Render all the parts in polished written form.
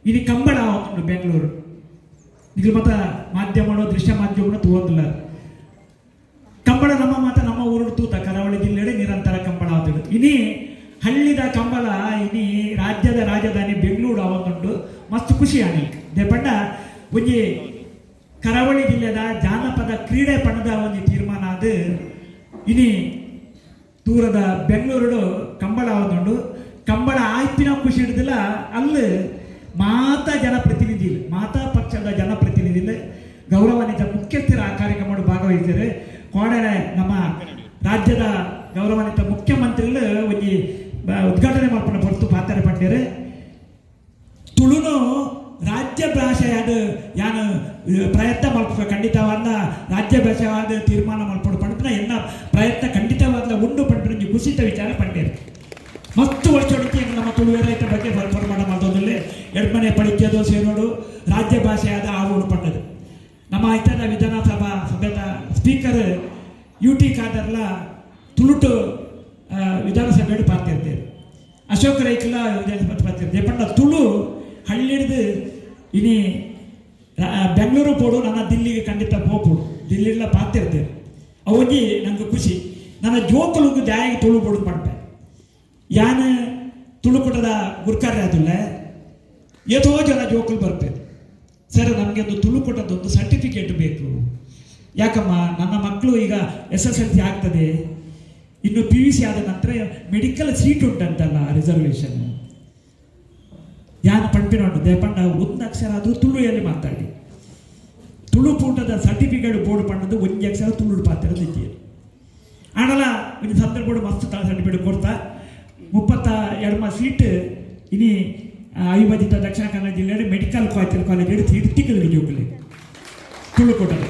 ಇನಿ ಕಂಬಳ ಆವೊಂದುಂಡು ಬೆಂಗಳೂರು. ನಿಕುಲು ಮಾತ ಮಾಧ್ಯಮಡು, ದೃಶ್ಯ ಮಾಧ್ಯಮಡು ತೂವೊಂದುಲ್ಲಾರ್. ಕಂಬಳ ನಮ್ಮ ಮಾತ ನಮ್ಮ ಊರುಡು ತೂತ ಕರಾವಳಿ ಜಿಲ್ಲೆಡೆ ನಿರಂತರ ಕಂಬಳ ಆವೊಂದುಂಡು. ಇನಿ ಹಳ್ಳಿದ ಕಂಬಳ ಇನಿ ರಾಜ್ಯದ ರಾಜಧಾನಿ ಬೆಂಗಳೂರು ಆವೊಂದುಂಡು. ಮಸ್ತ್ ಖುಷಿ ಆಂಡ್. ದಾಯೆ ಪಂಡ ಒಂಜಿ ಕರಾವಳಿ ಜಿಲ್ಲೆದ ಜಾನಪದ ಕ್ರೀಡೆ ಪಂಡದ ಒಂಜಿ ತೀರ್ಮಾನ ಆದ್ ಇನಿ ದೂರದ ಬೆಂಗಳೂರುಡು ಕಂಬಳ ಆವೊಂದುಂಡು. ಕಂಬಳ ಆಯ್ಪಿನ ಖುಷಿ ಹಿಡ್ದಿಲ್ಲ. ಅಲ್ಲಿ ಮಾತಾ ಜನಪ್ರತಿನಿಧಿಲು, ಮಾತಾ ಪಕ್ಷದ ಜನಪ್ರತಿನಿಧಿಲು, ಗೌರವಾನ್ವಿತ ಮುಖ್ಯಸ್ಥರ ಆ ಕಾರ್ಯಕ್ರಮ ಭಾಗವಹಿಸಿದರು. ಕೋಡೆ ನಮ್ಮ ರಾಜ್ಯದ ಗೌರವಾನ್ವಿತ ಮುಖ್ಯಮಂತ್ರಿಗಳು ಒಂಜಿ ಉದ್ಘಾಟನೆ ಮಲ್ಪುನ ಪೊರ್ತು ಪಾತೆರ ಪಂಡೆರ್. ತುಳುನು ರಾಜ್ಯ ಭಾಷೆಯಾದ ಯಾನ್ ಪ್ರಯತ್ನ ಮಲ್ಪುವೆ, ಖಂಡಿತವಾದ ರಾಜ್ಯ ಭಾಷೆಯಾದ ತೀರ್ಮಾನ ಮಲ್ಪೊಡು ಪಂಡ್ಪಿನ ಎನ್ನ ಪ್ರಯತ್ನ ಖಂಡಿತವಾದ ಉಂಡು ಪಂಡ್ಪಿನ ಒಂಜಿ ಖುಷಿತ ವಿಚಾರ ಪಂಡೆರ್. ಮಸ್ತ್ ವರ್ಷೊಡಿಂಚಿ ನಮ್ಮ ತುಳುವೆರ್ ಐತ ಬಗ್ಗೆ ಪೊರ್ಮಾಟ ಮಲ್ತೊಂದುಲ್ಲೆ. ಎಡ್ಮನೆ ಪಡಿಕೆದೋ ಸೇರೋಡು ರಾಜ್ಯ ಭಾಷೆಯಾದ ಆವೊಡು ಪಂಡದು. ನಮ್ಮ ಇತ್ತದ ವಿಧಾನಸಭಾ ಸಭೆತ ಸ್ಪೀಕರ್ ಯು ಟಿ ಖಾದರ್ಲ ತುಳುಟು ವಿಧಾನಸಭೆಡು ಪಾತೆರ್ದೆರ್. ಅಶೋಕ್ ರೈಕ್ಲ ವಿಧಾನಸಭೆ ಪಾತೆರ್ದೆ. ಪಂಡ ತುಳು ಹಳ್ಳಿಡ್ದು ಇನಿ ಬೆಂಗಳೂರು ಪೋಡು, ನನ್ನ ದಿಲ್ಲಿಗೆ ಖಂಡಿತ ಪೋಪೋಡು, ದಿಲ್ಲಿಡ್ಲ ಪಾತೆರ್ದೆರ್. ಅವೊಂಜಿ ನಂಗೆ ಖುಷಿ. ನನ್ನ ಜೋಕುಲುಗು ದಾಯೆಗ್ ತುಳು ಬೋಡು ಪನ್ಪೆ. ಯಾನ್ ತುಳುಕೂಟದ ಗುರ್ಕಾರೆ ಆದುಲ್ಲೆ. ಏತೋ ಜನ ಜೋಕುಲು ಬರ್ಪೆರ್, ಸರ್, ನಮಗೆ ಒಂದು ತುಳುಕೂಟದೊಂದು ಸರ್ಟಿಫಿಕೇಟ್ ಬೇಕು. ಯಾಕಮ್ಮ? ನನ್ನ ಮಕ್ಕಳು ಈಗ ಎಸ್ಎಸ್ಎಲ್ಸಿ ಆಗ್ತದೆ, ಇನ್ನು ಪಿಯುಸಿ ಆದ ನಂತರ ಮೆಡಿಕಲ್ ಸೀಟ್ ಉಂಟಂತಲ್ಲ ರಿಸರ್ವೇಷನ್. ಯಾನ್ ಪಂಪಿನ ಉಂಟು, ದಾಯೆ ಪಂಡ ಒಂದು ಅಕ್ಷರ ಆದರೂ ತುಳುಯಲ್ಲಿ ಮಾತಾಡಿ. ತುಳುಕೂಟದ ಸರ್ಟಿಫಿಕೇಟ್ ಬೋಡು ಪಂಡದು ಒಂಜಿ ಅಕ್ಷರ ತುಳು ಪಾತೆರದ ಇಜ್ಜಿ. ಆಂಡಲ ಒಂಜಿ ಸಂದರ್ಭಡು ಮಸ್ತ್ ಸರ್ಟಿಫಿಕೇಟ್ ಕೊರ್ತಾ. 32 ಸೀಟ್ ಇನಿ ಅವಿಭಜಿತ ದಕ್ಷಿಣ ಕನ್ನಡ ಜಿಲ್ಲೆಯಲ್ಲಿ ಮೆಡಿಕಲ್ ಕಾಲೇಜ್ ಕಾಲೇಜ್ ಸೀಟ್ ತಿಕ್ಕುದು ಜೋಕುಲೆಗ್ ತುಳುಕೂಟದ.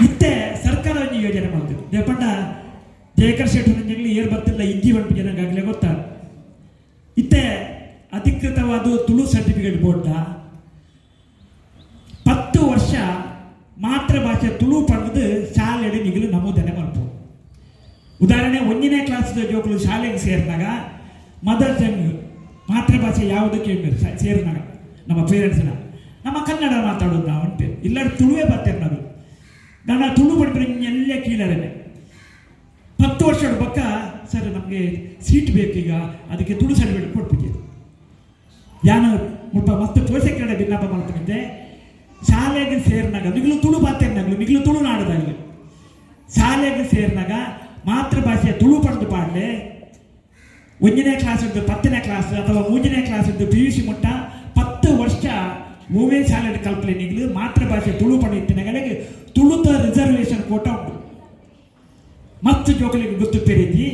ಇತ್ತೆ ಸರ್ಕಾರ ಒಂಜಿ ಯೋಜನೆ ಮಲ್ತುಂಡು. ದಾಯೆ ಪಂಡ ಜಯಕರ್ ಶೆಟ್ಟಿ ನಂಜಗ್ಲಿ ಏರ್ ಬರ್ತಿಲ್ಲ ಇಜ್ಜಿ ಪನ್ಪಿ ಜನಗಾಗಲೇ ಗೊತ್ತ. ಇತ್ತೆ ಅಧಿಕೃತವಾದ ತುಳು ಸರ್ಟಿಫಿಕೇಟ್ ಬೋರ್ಡ 10 ವರ್ಷ ಮಾತೃಭಾಷೆ ತುಳು ಪಂಡ್ದು ಶಾಲೆಡ್ ನಿಗಲು ನಮೂದನೆ ಮಲ್ಪು. ಉದಾಹರಣೆ, 1ನೇ ಕ್ಲಾಸ್ ಜೋಕುಲು ಶಾಲೆಗೆ ಸೇರಿದಾಗ ಮದರ್ ಟಂಗ್, ಮಾತೃಭಾಷೆ ಯಾವುದು ಕೇಳಿದ್ರು ಸೇರಿನಾಗ ನಮ್ಮ ಪೇರೆಂಟ್ಸ್ನ, ನಮ್ಮ ಕನ್ನಡ ಮಾತಾಡೋದು ನಾವು ಉಂಟು. ಇಲ್ಲಾಂದ್ರೆ ತುಳುವೇ ಬರ್ತೇವೆ ನಾವು. ನನ್ನ ತುಳು ಪಡ್ಪಿನ ಎಲ್ಲ ಕೀಳರೇನೆ. 10 ವರ್ಷದ ಬೊಕ್ಕ, ಸರ್, ನಮಗೆ ಸೀಟ್ ಬೇಕೀಗ, ಅದಕ್ಕೆ ತುಳು ಸರ್ಟಿಫಿಕೇಟ್ ಕೊಡ್ಪಿದ್ದೆ. ಯಾನು ಮುಲ್ಪ ಮಸ್ತ್ ಪೋಷಕರ ಬಿನ್ನಪ ಮಲ್ಪುನಿದ್ದೆ. ಶಾಲೆಗೆ ಸೇರಿನಾಗ ನಿಗ್ಲು ತುಳು ಪಾತೆರ್ನಾಗ್ಲು, ನಿಗ್ಲು ತುಳು ನಾಡದಾಗ್ಲು, ಶಾಲೆಗೆ ಸೇರಿನಾಗ ಮಾತೃಭಾಷೆ ತುಳು ಪಂಡ್ದು ಪಾಡ್ಲೆ. 1ನೇ ಕ್ಲಾಸ್ ಇದ್ದು 10ನೇ ಕ್ಲಾಸ್ ಅಥವಾ 3ನೇ ಕ್ಲಾಸ್ ಇದ್ದು ಪಿಯುಸಿ ಮುಟ್ಟ 10 ವರ್ಷ ಓವೇ ಶಾಲೆ ಕಲ್ಪಲೆ ನಿಗ್ಲು ಮಾತೃಭಾಷೆ ತುಳು ಪಂಡಿತ್ತಿನಗಳಿಗೆ ತುಳುತ ರಿಸರ್ವೇಷನ್ ಕೋಟ ಉಂಟು. ಮಸ್ತ್ ಜೋಕುಲೆಗ್ ಗೊತ್ತು ಪೆರಿದಿ.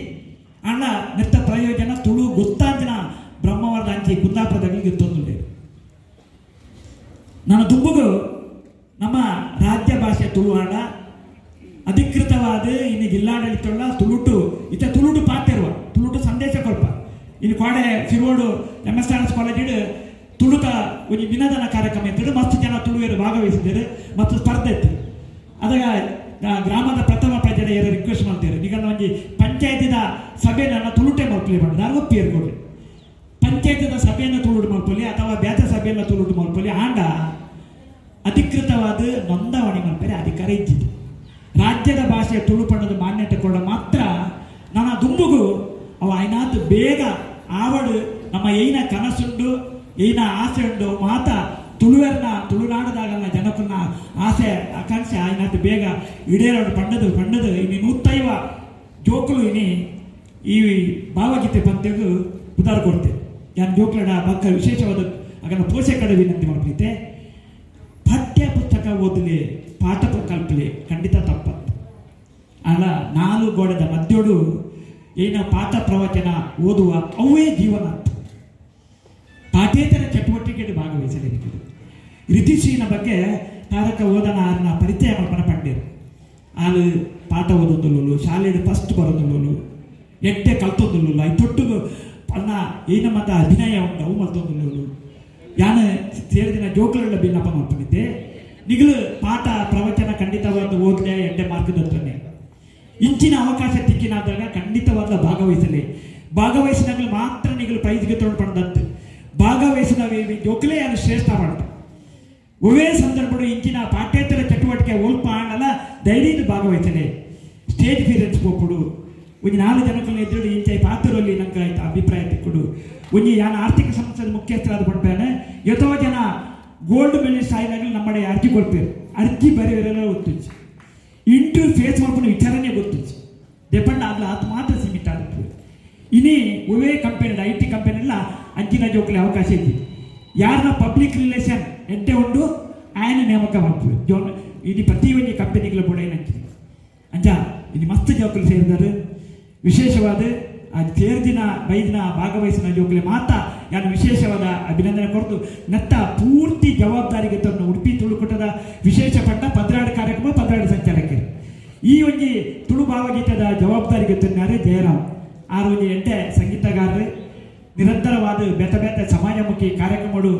ಅಣ್ಣ, ನೆತ್ತ ಪ್ರಯೋಜನ ತುಳು ಗೊತ್ತಾಂತಿನ ಬ್ರಹ್ಮಾವರದ ಅಂಚಿ ಕುಂದಾಪುರದಾಗಲಿ ಗೊತ್ತೊಂದುಂಡೆ. ನನ್ನ ದುಂಬುಗು ನಮ್ಮ ರಾಜ್ಯ ಭಾಷೆ ತುಳು ಆಂಡ ಅಧಿಕೃತವಾದ ಇನ್ನು ಜಿಲ್ಲಾಡಳಿತವುಳ್ಳ ತುಳುಟು ಇತ್ತ ತುಳುಟು ಪಾತೆರುವ, ತುಳುಟು ಸಂದೇಶ ಕೊಲ್ಪ. ಇನ್ನು ಕೋಡೆ ಶಿರ್ವೋಡು ಎಂಎಸ್ಆರ್ಎಸ್ ಕಾಲೇಜಿಡ್ ತುಳುತ ಒಂಜಿ ವಿನೋದನ ಕಾರ್ಯಕ್ರಮ ಇತ್ತು. ಮಸ್ತ್ ಜನ ತುಳುವೆರು ಭಾಗವಹಿಸಿದ್ದಾರೆ ಮತ್ತು ಸ್ಪರ್ಧೆ ಇತ್ತು. ಅದಾಗ ಗ್ರಾಮದ ಪ್ರಥಮ ಪ್ರಜೆ ಯಾರು ರಿಕ್ವೆಸ್ಟ್ ಮಾಡ್ತಾರೆ, ನಿಗನ ಒಂಜಿ ಪಂಚಾಯತಿದ ಸಭೆ ನನ್ನ ತುಳುಟೆ ಮಲ್ಪಲಿ ಪಂಡ ಒಪ್ಪಿಯರು ಕೊಡ್ಲಿ. ಪಂಚಾಯತಿದ ಸಭೆಯನ್ನು ತುಳುಟು ಮಲ್ಪೊಲಿ ಅಥವಾ ಬೇತ ಸಭೆಯನ್ನು ತುಳುಟು ಮಲ್ಪೊಲಿ. ಆಂಡ ಅಧಿಕೃತವಾದ ನೋಂದಾವಣಿ ಮಲ್ಪರೆ ಅಧಿಕಾರ ಇಜ್ಜಿದೆ. ರಾಜ್ಯದ ಭಾಷೆ ತುಳು ಪಂಡದ ಮಾನ್ಯತೆ ಕೊಡ ಮಾತ್ರ ನನ್ನ ದುಂಬುಗು ಅವ ಐನಾತ್ ಬೇಗ ಆವಡು. ನಮ್ಮ ಏನ ಕನಸುಂಡು, ಏನ ಆಸೆ ಉಂಡು, ಮಾತ ತುಳುವೆರ್ನ ತುಳುನಾಡದಾಗಲ್ಲ ಜನಕನ್ನ ಆಸೆ ಆಕಾಂಕ್ಷೆ ಆಯ್ನಾತ್ ಬೇಗ ಈಡೇರೋಡು ಪಂಡದು ಪಂಡದು ಇನಿ ನೂತ್ತೈವ ಜೋಕುಲು ಇನಿ ಈ ಭಾವಗೀತೆ ಪಂತ್ಯಗು ಉದಾರ ಕೊಡ್ತೆ. ಯಾನ್ ಜೋಕ್ಲೆಡ ಬಕ್ಕ ವಿಶೇಷವಾದ ಅಗನ ಪೋಷಕರ ವಿನಂತಿ ಮಾಡ್ತೈತೆ. ಪಠ್ಯ ಪುಸ್ತಕ ಓದಲಿ, ಪಾಠ ಕಲ್ಪಲಿ, ಖಂಡಿತ ತಪ್ಪತ್ತು ಅಲ್ಲ. ನಾಲ್ಕು ಗೋಡೆದ ಮಧ್ಯೋಡು ಏನ ಪಾಠ ಪ್ರವಚನ ಓದುವ ಅವೇ ಜೀವನ. ಪಾಠೇತರ ಚಟುವಟಿಕೆಗೆ ಭಾಗವಹಿಸಲಿಕ್ಕೆ ರಿತಿಶ್ರೀನ ಬಗ್ಗೆ ತಾರಕ ಓದನ ಆರ್ನ ಪರಿಚಯ ಮಲ್ಪನ ಪಂಡೇರು. ಆಲು ಪಾಠ ಓದೊಂದುಲ್ಲುಲು, ಶಾಲೆಡ್ ಫಸ್ಟ್ ಬರೋದುಲ್ಲುಲು, ಎಡ್ಡೆ ಕಲ್ತೊಂದುಲ್ಲುಲು. I ತೊಟ್ಟುಗು ಅಣ್ಣ ಏನ ಮತ ಅಭಿನಯ ಉಂಟು, ಅವು ಮಲ್ತೊಂದುಲ್ಲುಲು. ಯಾನ್ ಸೇರಿದಿನ ಜೋಕುಲೆಲ್ಲ ಬಿನ್ನಪ ಮಲ್ಪನಿದ್ದೆ. ನಿಗಲು ಪಾಠ ಪ್ರವಚನ ಖಂಡಿತವಾದ ಓದ್ಲೆ, ಎಡ್ಡೆ ಮಾರ್ಕ್ ದತ್ತನೆ. ಇಂಚಿನ ಅವಕಾಶ ತಿಕ್ಕಿನಾದಾಗ ಖಂಡಿತವಾದ ಭಾಗವಹಿಸಲಿ. ಭಾಗವಹಿಸಿದಾಗ ಮಾತ್ರ ನಿಗಲು ಪ್ರೈಸ್ಗೆ ತೊಗೊಂಡು ಪಡೆದತ್ತು. ಭಾಗವಹಿಸಿದಾಗ ಭಾಗವಹಿಸಿದ ಜೋಕುಲೇ ಯಾರು ಶ್ರೇಷ್ಠ ಮಾಡ್ತಾರೆ. ಒವೇ ಸಂದರ್ಭಡು ಇಂಚಿನ ಪಾಠ್ಯೇತರ ಚಟುವಟಿಕೆ ಒಲ್ಪ ಆಂಡಲ ಧೈರ್ಯದ ಭಾಗವಹಿಸಲೆ ಸ್ಟೇಜ್ ಫಿಯರೆನ್ಸ್ ಪೋಪುಡು ಒಂಜಿ 4 ಜನಕ್ಕೂ ಎದುರು ಇಂಚ ಪಾತ್ರರಲ್ಲಿ ನಂಗೆ ಆಯ್ತು ಅಭಿಪ್ರಾಯ ತಿಕ್ಕೊಡು. ಒಂಜಿ ಯಾನ ಆರ್ಥಿಕ ಸಂಸ್ಥೆದ ಮುಖ್ಯಸ್ಥರಾದ ಪಡ್ಪೇನೆ ಎಷ್ಟೋ ಜನ ಗೋಲ್ಡ್ ಮೆಡಲಿಸ್ಟ್ ಆಯಿನಾಗಲೂ ನಮ್ಮಡೆ ಅರ್ಜಿ ಕೊಡ್ಪೇರು, ಅರ್ಜಿ ಬರೆಯವರೆಲ್ಲ ಗೊತ್ತುಂಚು, ಇಂಟರ್ವ್ಯೂ ಫೇಸ್ ಮಾಡ್ಕೊಂಡು ವಿಚಾರನೇ ಗೊತ್ತುಂಚು. ದೆಪಂಡ ಆಗಲ ಆತ ಮಾತ್ರ ಸೀಮಿತ ಆಗುತ್ತೆ. ಇನಿ ಒವೇ ಕಂಪೆನಿ IT company ಎಲ್ಲ ಅಂಚಿನ ಜೋಕಲಿ ಅವಕಾಶ ಇದ್ದಿ ಯಾರನ್ನ ಪಬ್ಲಿಕ್ ರಿಲೇಷನ್ ಎಡ್ಡೆ ಉಂಡು ಆಯನ ನೇಮಕ ಮಾಡ್ತೀವಿ ಜೋನ್. ಇದು ಪ್ರತಿ ಒಂಜಿ ಕಂಪೆನಿಗಳ ಕೂಡ ಏನಂಚಿದೆ ಅಂಚ ಇಲ್ಲಿ ಮಸ್ತ್ ಜೋಕುಲು ಸೇರಿದರು. ವಿಶೇಷವಾದ ಆ ತೇರ್ದಿನ ಬೈದಿನ ಭಾಗವಹಿಸಿನ ಜೋಕುಲೆ ಮಾತ ಯಾನು ವಿಶೇಷವಾದ ಅಭಿನಂದನೆ ಕೊಡ್ತು. ನತ್ತ ಪೂರ್ತಿ ಜವಾಬ್ದಾರಿಗೆ ತನ್ನ ಉಡುಪಿ ತುಳುಕೂಟದ ವಿಶೇಷ ಪಟ್ಟ 12 ಕಾರ್ಯಕ್ರಮ 12 ಸಂಚಾಲಕರು ಈ ಒಂಜಿ ತುಳು ಭಾವಗೀತದ ಜವಾಬ್ದಾರಿಗೆ ತನ್ನಾರೆ ಜಯರಾಮ್ ಆರು ಒಂಜಿ ಎಡ್ಡೆ ಸಂಗೀತಗಾರರು ನಿರಂತರವಾದ ಬೇತೆ ಬೇತೆ ಸಮಾಜಮುಖಿ ಕಾರ್ಯಕ್ರಮಗಳು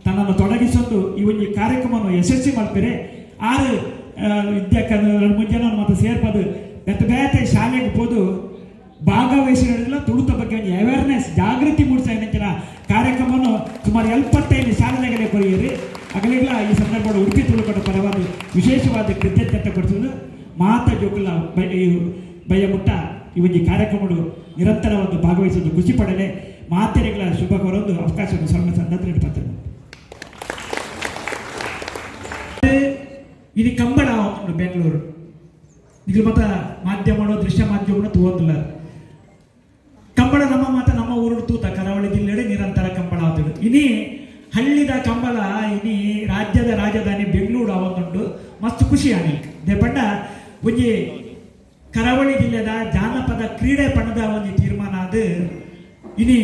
ತನ್ನನ್ನು ತೊಡಗಿಸೊಂದು ಈ ಒಂಜಿ ಕಾರ್ಯಕ್ರಮವನ್ನು ಯಶಸ್ವಿ ಮಾಡ್ತಾರೆ. ಆರು ವಿದ್ಯಾಕ 2-3 ಜನ ಮತ್ತು ಸೇರ್ಪದು ಬೇತೆ ಬೇತೆ ಶಾಲೆಗೆ ಹೋದು ಭಾಗವಹಿಸಿರೋದಿಲ್ಲ ತುಳುತ ಬಗ್ಗೆ ಒಂದು ಅವೇರ್ನೆಸ್ ಜಾಗೃತಿ ಮೂಡಿಸ ಕಾರ್ಯಕ್ರಮವನ್ನು ಸುಮಾರು 75 ಶಾಲೆಗಳಿಗೆ ಕೊರಿಯರಿ. ಅಗಲಿಗಳ ಈ ಸಂದರ್ಭ ಉಡುಪಿ ತುಳುಕೂಟ ಪರವಾದ ವಿಶೇಷವಾದ ಕೃತಜ್ಞತೆ ಕೊಡಿಸುವುದು. ಮಾತ ಜೋಕುಲ ಬಯ್ಯ ಮುಟ್ಟ ಈ ಒಂದು ಕಾರ್ಯಕ್ರಮಗಳು ನಿರಂತರವಾಗಿ ಭಾಗವಹಿಸುವುದು ಖುಷಿ ಪಡಲೆ ಮಾತೆರೆಗಳ ಶುಭ ಕೋರೊಂದು ಅವಕಾಶವನ್ನು ಸ್ವಲ್ಪ ಸಂದರ್ಭ ಇಡ್ತಾರೆ. ಇದು ಕಂಬಳ ಉಂಟು ಬೆಂಗಳೂರು ಇದು ಮತ ಮಾಧ್ಯಮಗಳು ದೃಶ್ಯ ಮಾಧ್ಯಮಗಳು ತೂವೊಂದಿಲ್ಲ. ಕಂಬಳ ನಮ್ಮ ಮಾತ ನಮ್ಮ ಊರು ತೂತ ಕರಾವಳಿ ಜಿಲ್ಲೆಡೆ ನಿರಂತರ ಕಂಬಳ ಆತುಂಡು. ಇನಿ ಹಳ್ಳಿದ ಕಂಬಳ ಇನಿ ರಾಜ್ಯದ ರಾಜಧಾನಿ ಬೆಂಗಳೂರು ಆವೊಂದುಂಡು ಮಸ್ತ್ ಖುಷಿ ಆನಿ ದೇಪಂಡ ಒಂಜಿ ಕರಾವಳಿ ಜಿಲ್ಲೆದ ಜಾನಪದ ಕ್ರೀಡೆ ಪಣದ ಒಂಜಿ ತೀರ್ಮಾನ ಅದು ಇನಿ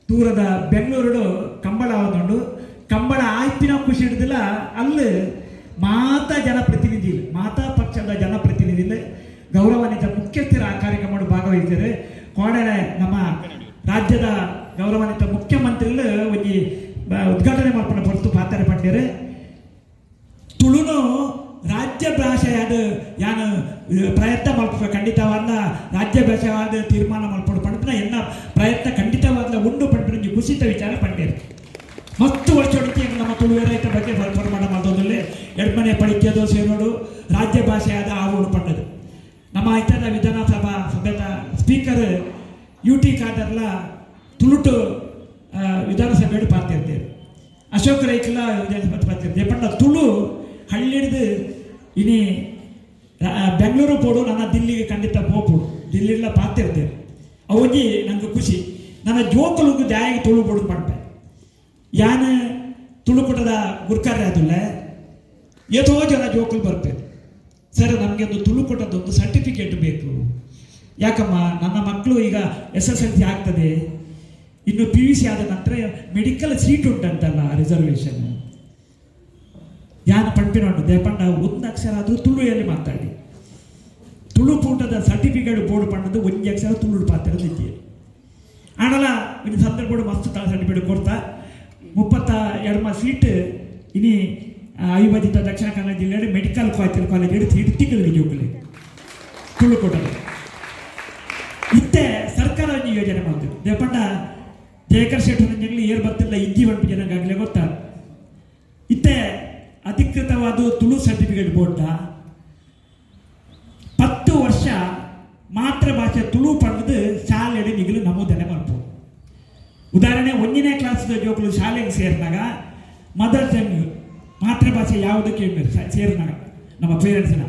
ದೂರದ ಬೆಂಗಳೂರು ಕಂಬಳ ಆವೊಂದುಂಡು. ಕಂಬಳ ಆಯ್ಪಿನ ಖುಷಿ ಹಿಡಿದಿಲ್ಲ ಅಲ್ಲಿ ಮಾತಾ ಜನಪ್ರತಿನಿಧಿ ಮಾತಾ ಪಕ್ಷದ ಜನಪ್ರತಿನಿಧಿ ಗೌರವಾನ್ವಿತ ಮುಖ್ಯಸ್ಥರ ಆ ಕಾರ್ಯಕ್ರಮ ಭಾಗವಹಿಸ್ತಾರೆ. ಕೋಡನೆ ನಮ್ಮ ರಾಜ್ಯದ ಗೌರವಾನ್ವಿತ ಮುಖ್ಯಮಂತ್ರಿಗಳು ಒಂಜಿ ಉದ್ಘಾಟನೆ ಮಾಡ್ಕೊಂಡು ಹೊರತು ಪಾತಾರೆ ಪಂಡ್ಯರು. ತುಳುನು ರಾಜ್ಯ ಭಾಷೆಯಾದ ಯಾನು ಪ್ರಯತ್ನ ಮಲ್ಪುವ ಖಂಡಿತವಾದ ರಾಜ್ಯ ಭಾಷೆಯಾದ ತೀರ್ಮಾನ ಮಲ್ಪಡು ಪಂಡ್ಪಿನ ಎನ್ನ ಪ್ರಯತ್ನ ಖಂಡಿತವಾದ ಉಂಡು ಪಂಡ್ಪಿನ ಒಂಜಿ ಖುಷಿತ ವಿಚಾರ ಪಂಡ್ಯರು. ಮಸ್ತ್ ವರ್ಷ ನಮ್ಮ ತುಳುವೆ ರೈತ ಬಗ್ಗೆ ಪ್ರಮಾಣ ಮಾಡೋದಿಲ್ಲ ಎಡ್ಮನೆ ಪಡಿಕೆದೋ ಸೇರೋಡು ರಾಜ್ಯ ಭಾಷೆಯಾದ ಆವೋಡು ಪಂಡದು. ನಮ್ಮ ಇತರ ವಿಧಾನಸಭಾ ಸಭೆದ ಸ್ಪೀಕರ್ ಯು ಟಿ ಖಾದರ್ಲ ತುಳುಟು ವಿಧಾನಸಭೆಯಡು ಪಾತಿರ್ತೇವೆ. ಅಶೋಕ್ ರೈಕ್ಲ ವಿಧಾನಸಭೆ ಪಾತಿರ್ತೇವೆ. ಪಂಡ ತುಳು ಹಳ್ಳಿಡ್ದು ಇನಿ ಬೆಂಗಳೂರು ಪೋಡು ನನ್ನ ದಿಲ್ಲಿಗೆ ಖಂಡಿತ ಪೋಪುಡು ದಿಲ್ಲಿಲ ಪಾತಿರ್ತೇವೆ. ಅವೊಂಜಿ ನಂಗೆ ಖುಷಿ. ನನ್ನ ಜೋಕುಲುಗು ದಾಯಿಗೆ ತುಳು ಬೋಡು ಪಂಪೆ ಯಾನ್ ತುಳುಕುಟದ ಗುರ್ಕಾರ್ಯ ಆದುಲ್ಲ ಎಷ್ಟೋ ಜನ ಜೋಕುಲು ಬರ್ಪೇರು. ಸರ್ ನಮಗೆ ಒಂದು ತುಳುಕೂಟದೊಂದು ಸರ್ಟಿಫಿಕೇಟ್ ಬೇಕು. ಯಾಕಮ್ಮ ನನ್ನ ಮಕ್ಕಳು ಈಗ SSLC ಆಗ್ತದೆ, ಇನ್ನು PUC ಆದ ನಂತರ ಮೆಡಿಕಲ್ ಸೀಟ್ ಉಂಟಂತಲ್ಲ ರಿಸರ್ವೇಷನ್. ಯಾನ ಪಂಪಿನ ಉಂಟು ದೇಪಂಡ ಒಂದು ಅಕ್ಷರ ಆದರೂ ತುಳುಯಲ್ಲಿ ಮಾತಾಡಿ ತುಳು ಪೂಟದ ಸರ್ಟಿಫಿಕೇಟ್ ಬೋರ್ಡ್ ಪಣ್ಣದು ಒಂಜಿ ಅಕ್ಷರ ತುಳು ಪಾತ್ರ ಇದ್ದೀರಿ. ಆಂಡಲ ಇನ್ನು ಸಂದರ್ಭ ಮಸ್ತ್ ಸರ್ಟಿಫಿಕೇಟ್ ಕೊಡ್ತಾ 32 ಸೀಟ್ ಇನಿ ಅವಿಭಜಿತ ದಕ್ಷಿಣ ಕನ್ನಡ ಜಿಲ್ಲೆಯಲ್ಲಿ ಮೆಡಿಕಲ್ ಕಾಲೇಜ್ ಕಾಲೇಜ್ ಸೀಟ್ ತಿಕ್ಕದು ಜೋಕುಲೆ ತುಳುಕೋಟದ. ಇತ್ತೆ ಸರ್ಕಾರ ಒಂಜಿ ಯೋಜನೆ ಮಾಡ್ತೀವಿ ದೇಪಂಡ ಜಯಕರ್ ಶೆಟ್ಟರ್ ಏರ್ ಬತ್ತಿಲ್ಲ ಇಜ್ಜಿ ಬಂಪು ಜನಗಾಗಲೇ ಗೊತ್ತಾ. ಇತ್ತೆ ಅಧಿಕೃತವಾದ ತುಳು ಸರ್ಟಿಫಿಕೇಟ್ ಬೋರ್ಡ 10 ವರ್ಷ ಮಾತೃಭಾಷೆ ತುಳು ಪಡೆದು ಶಾಲೆಡೆ ನಿಗಲು ನಮೂದನೆ ಮಲ್ಪು. ಉದಾಹರಣೆ 1ನೇ ಕ್ಲಾಸ್ ಜೋಕುಲು ಶಾಲೆಗೆ ಸೇರಿದಾಗ ಮದರ್ ಟಂಗ್ ಮಾತೃಭಾಷೆ ಯಾವುದು ಕೇಳ್ಬೇಕು ಸೇರಿದಾಗ ನಮ್ಮ ಪೇರೆಂಟ್ಸ್ನ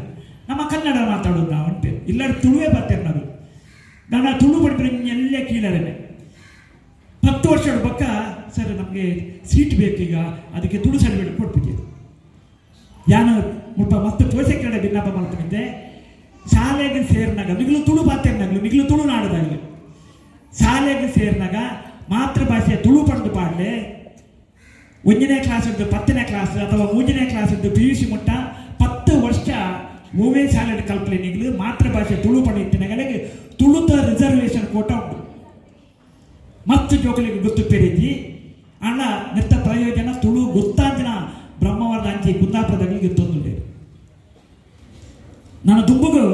ನಮ್ಮ ಕನ್ನಡ ಮಾತಾಡೋದು ನಾವು ಉಂಟು ಇಲ್ಲ ತುಳುವೇ ಬರ್ತೇವೆ ನಾವು ನನ್ನ ತುಳು ಪಡ್ಪಿನ ಎಲ್ಲ ಕೀಳರೇನೆ. 10 ವರ್ಷದ ಪಕ್ಕ ಸರ್ ನಮಗೆ ಸೀಟ್ ಬೇಕೀಗ ಅದಕ್ಕೆ ತುಳು ಸರ್ಟಿಫಿಕೇಟ್ ಕೊಟ್ಬಿಟ್ಟಿದ್ದು. ಯಾನು ಮುಟ್ಟ ಮಸ್ತ್ ಪೋಷಕರ ಭಿನ್ನಪ ಮಾಡ್ತಿದ್ದೆ. ಶಾಲೆಗೆ ಸೇರಿನಾಗ ಮಿಗಿಲು ತುಳು ಪಾತೆರ್ನಾಗಲು ಮಿಗಿಲು ತುಳು ನಾಡದಾಗಲಿ ಶಾಲೆಗೆ ಸೇರಿನಾಗ ಮಾತೃಭಾಷೆ ತುಳು ಪಡೆದು ಪಾಡಲೆ 1ನೇ ಕ್ಲಾಸ್ ಇದ್ದು 10ನೇ ಕ್ಲಾಸ್ ಅಥವಾ 3ನೇ ಕ್ಲಾಸ್ ಇದ್ದು PUC ಮುಟ್ಟ 10 ವರ್ಷ ಓವೇ ಶಾಲೆ ಕಲ್ಪಲೆ ನಿಗಲು ಮಾತೃಭಾಷೆ ತುಳು ಪಡೆಯುತ್ತಿನಾಗಲಿಗೆ ತುಳುತ ರಿಸರ್ವೇಷನ್ ಕೋಟ ಉಂಟು. ಮಸ್ತ್ ಜೋಕುಲಿಗೆ ಗೊತ್ತು ಪೆರಿಜಿ ಅಣ್ಣ ನೆತ್ತ ಪ್ರಯೋಜನ ತುಳು ಗೊತ್ತಾಂಜಿನ ಬ್ರಹ್ಮವರದ ಅಂಚಿ ಕುಂದಾಪುರದಾಗಲಿಗೆ ತೊಂದರೆ. ನನ್ನ ದುಂಬುಗು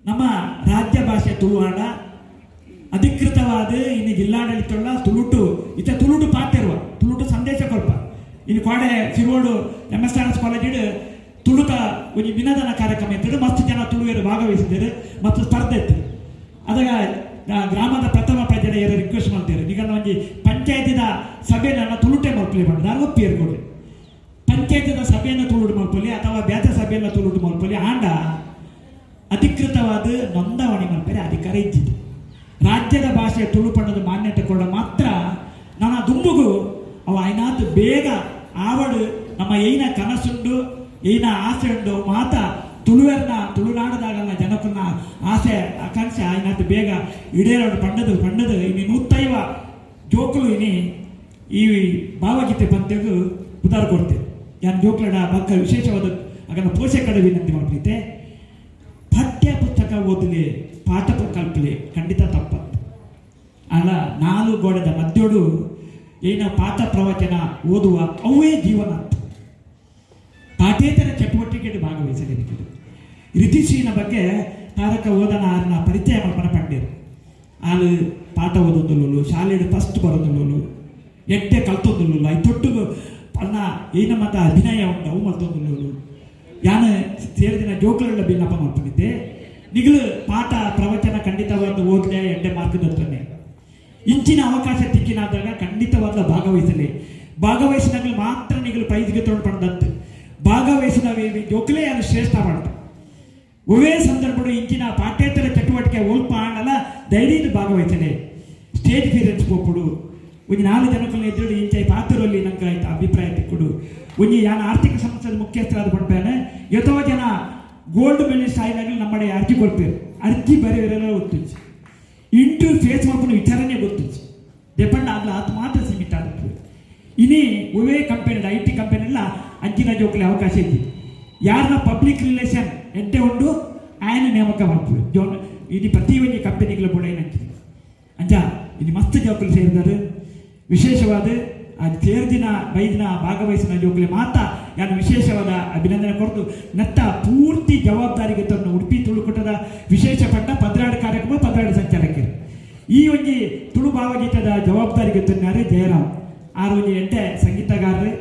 ನಮ್ಮ ರಾಜ್ಯ ಭಾಷೆ ತುಳು ಆಂಡ ಅಧಿಕೃತವಾದ ಇನ್ನು ಜಿಲ್ಲಾಡಳಿತುಳ್ಳ ತುಳುಟು ಇತ್ತ ತುಳುಟು ಪಾತೆರ್ನ ಕೋಡೆ ಶಿರೋಡು ಎಮ್ ಎಸ್ ಆರ್ ಎಸ್ ಕಾಲೇಜಿಡ್ ತುಳುತ ಒಂಜಿ ವಿನೋದನ ಕಾರ್ಯಕ್ರಮ ಇತ್ತು. ಮಸ್ತ್ ಜನ ತುಳುವೆರ್ ಭಾಗವಹಿಸಿದ್ದಾರೆ ಮತ್ತು ಸ್ಪರ್ಧೆ ಇತ್ತು. ಅದಾಗ ಗ್ರಾಮದ ಪ್ರಥಮ ಪ್ರಜೆಡ ಏರ ರಿಕ್ವೆಸ್ಟ್ ಮಾಡ್ತಾರೆ, ನಿಗನ ಒಂಜಿ ಪಂಚಾಯತಿದ ಸಭೆ ನನ್ನ ತುಳುಟೆ ಮಲ್ಪಲೆ ಪಂಡ ದಾರು ಒಪ್ಪಿಯರು ಕೊಡ್ಲಿ. ಪಂಚಾಯತಿದ ಸಭೆಯನ್ನು ತುಳುಟು ಮಲ್ಪೊಲಿ ಅಥವಾ ಬೇತೆ ಸಭೆಯನ್ನು ತುಳುಟು ಮಲ್ಪೊಲಿ, ಆಂಡ ಅಧಿಕೃತವಾದ ನೋಂದಾವಣಿ ಮಲ್ಪರೆ ಅಧಿಕಾರ ಇದ್ದಿದ್ದು. ರಾಜ್ಯದ ಭಾಷೆ ತುಳು ಪಣ್ಣದ ಮಾನ್ಯತೆ ಕೊಡ ಮಾತ್ರ ನನ್ನ ದುಂಬುಗು ಅವ ಐನಾತ್ ಬೇಗ ಆವಡು. ನಮ್ಮ ಏನ ಕನಸುಂಡು, ಏನ ಆಸೆ ಉಂಡು, ಮಾತ ತುಳುವೆರ್ನ ತುಳುನಾಡದಾಗಲ್ಲ ಜನಕನ್ನ ಆಸೆ ಆಕಾಂಕ್ಷೆ ಐನಾತ್ ಬೇಗ ಈಡೇರೋಡು ಪಂಡದು ಪಂಡದು. ಇನಿ ನೂತ್ತೈವ ಜೋಕುಲು ಇನಿ ಈ ಭಾವಗೀತೆ ಪಂತ್ಯಗು ಉದಾರ ಕೊಡ್ತೇವೆ. ಯಾನ್ ಜೋಕ್ಲಡ ಬಕ್ಕ ವಿಶೇಷವಾದ ಅದನ್ನು ಪೋಷಕರ ವಿನಂತಿ ಮಾಡ್ಲಿತ್ತೆ, ಪಠ್ಯ ಪುಸ್ತಕ ಓದಲಿ, ಪಾಠ ಕಲ್ಪಲಿ ಖಂಡಿತ ತಪ್ಪತ್ತು ಅಲ್ಲ. ನಾಲ್ಕು ಗೋಡೆದ ಮಧ್ಯೋಡು ಏನ ಪಾಠ ಪ್ರವಚನ ಓದುವ ಅವೇ ಜೀವನ. ಪಾಠೇತರ ಚಟುವಟಿಕೆ ಭಾಗವಹಿಸಲಿಕ್ಕೆ ರಿತಿಶ್ರೀನ ಬಗ್ಗೆ ತಾರಕ ಓದನ ಆರ್ನ ಪರಿಚಯ ಮಲ್ಪನ ಪಂಡೇರು. ಆಳು ಪಾಠ ಓದೊಂದುಲ್ಲುಲು, ಶಾಲೆಡು ಫಸ್ಟ್ ಬರೋದುಲ್ಲುಲು, ಎಡ್ಡೆ ಕಲ್ತೊಂದುಲ್ಲುಲು, I ತೊಟ್ಟುಗು ಅನ್ನ ಏನ ಮತ ಅಭಿನಯ ಉಂಟು ಅವು ಮಲ್ತೊಂದುಲ್ಲುಲು. ಯಾನ ಸೇರಿದಿನ ಜೋಕುಲೆಲ್ಲ ಬಿನ್ನಪ ಮಲ್ಪನಿದ್ದೆ, ನಿಗಲು ಪಾಠ ಪ್ರವಚನ ಖಂಡಿತವಾದ ಓದ್ಲೆ, ಎಡ್ಡೆ ಮಾರ್ಕ್ ದತ್ತನೆ. ಇಂಚಿನ ಅವಕಾಶ ತಿಕ್ಕಿನಾದಾಗ ಖಂಡಿತವಾದ ಭಾಗವಹಿಸಲಿ. ಭಾಗವಹಿಸಿನಾಗಲು ಮಾತ್ರ ನಿಗಲು ಪ್ರೈಸ್ಗೆ ತೊಗೊಂಡು ಪಡೆದತ್ತು. ಭಾಗವಹಿಸಿದ ಜೋಕುಲೇ ಅದು ಶ್ರೇಷ್ಠ ಮಾಡ್ತ. ಒವೇ ಸಂದರ್ಭಡು ಇಂಚಿನ ಪಾಠ್ಯೇತರ ಚಟುವಟಿಕೆ ಒಲ್ಪ ಆಂಡಲ ಧೈರ್ಯದ ಭಾಗವಹಿಸಲೆ. ಸ್ಟೇಜ್ ಫಿಯರೆನ್ಸ್ ಪೋಪುಡು. ಒಂಜಿ ನಾಲ್ಕು ಜನಕ್ಕೂ ಎದುರು ಇಂಚ ಪಾತ್ರರಲ್ಲಿ ನಂಗೆ ಆಯ್ತು ಅಭಿಪ್ರಾಯ ತಿಕ್ಕುಡು. ಒಂಜಿ ಯಾನ ಆರ್ಥಿಕ ಸಂಸ್ಥೆದ ಮುಖ್ಯಸ್ಥರಾದ ಪಡ್ಪೇನೆ, ಎತೋ ಜನ ಗೋಲ್ಡ್ ಮೆಡಲಿಸ್ಟ್ ಆಯಿನಾಗಲೂ ನಮ್ಮಡೆ ಅರ್ಜಿ ಕೊಡ್ಪೇರು. ಅರ್ಜಿ ಬರೆಯವರೆಲ್ಲ ಗೊತ್ತುಂಚಿ, ಇಂಟರ್ವ್ಯೂ ಫೇಸ್ ಮಾಡ್ಕೊಂಡು ವಿಚಾರನೆ ಗೊತ್ತುಂಚಿ. ಡೆಪೆಂಡ್ ಆಗಲ ಆತು ಮಾತ್ರ ಸೀಮಿತ ಆಗುತ್ತೆ. ಇನಿ ಒವೇ ಕಂಪೆನಿ, IT company ಎಲ್ಲ ಅಂಚಿನ ಜೋಕ್ಲೆ ಅವಕಾಶ ಇದ್ದಿ. ಯಾರನ್ನ ಪಬ್ಲಿಕ್ ರಿಲೇಷನ್ ಎಡ್ಡೆ ಉಂಡು ಆಯನ ನೇಮಕ ಮಾಡ್ತೀವಿ ಜೋನ್. ಇನಿ ಪ್ರತಿ ಒಂಜಿ ಕಂಪನಿಗಳ ಬೋಡ ಅಂಚಿನ ಅಂಚ ಇನಿ ಮಸ್ತ್ ಜೋಕುಲು ಸೇರಿದರು. ವಿಶೇಷವಾದ ಆ ಸೇರ್ದಿನ ಬೈದಿನ ಭಾಗವಹಿಸಿನ ಜೋಕುಲೆ ಮಾತ ಯಾನು ವಿಶೇಷವಾದ ಅಭಿನಂದನೆ ಕೊಡ್ದು, ನತ್ತ ಪೂರ್ತಿ ಜವಾಬ್ದಾರಿಗೆ ತಂದು ಉಡುಪಿ ತುಳುಕೂಟದ ವಿಶೇಷ ಪಟ್ಟ 12 ಕಾರ್ಯಕ್ರಮ, 12 ಸಂಚಾಲಕರು ಈ ಒಂಜಿ ತುಳು ಭಾವಗೀತದ ಜವಾಬ್ದಾರಿಗೆ ತಂದಾರೆ. ಜಯರಾಮ್ ಆರು ಒಂಜಿ ಎಡ್ಡೆ ಸಂಗೀತಗಾರರು.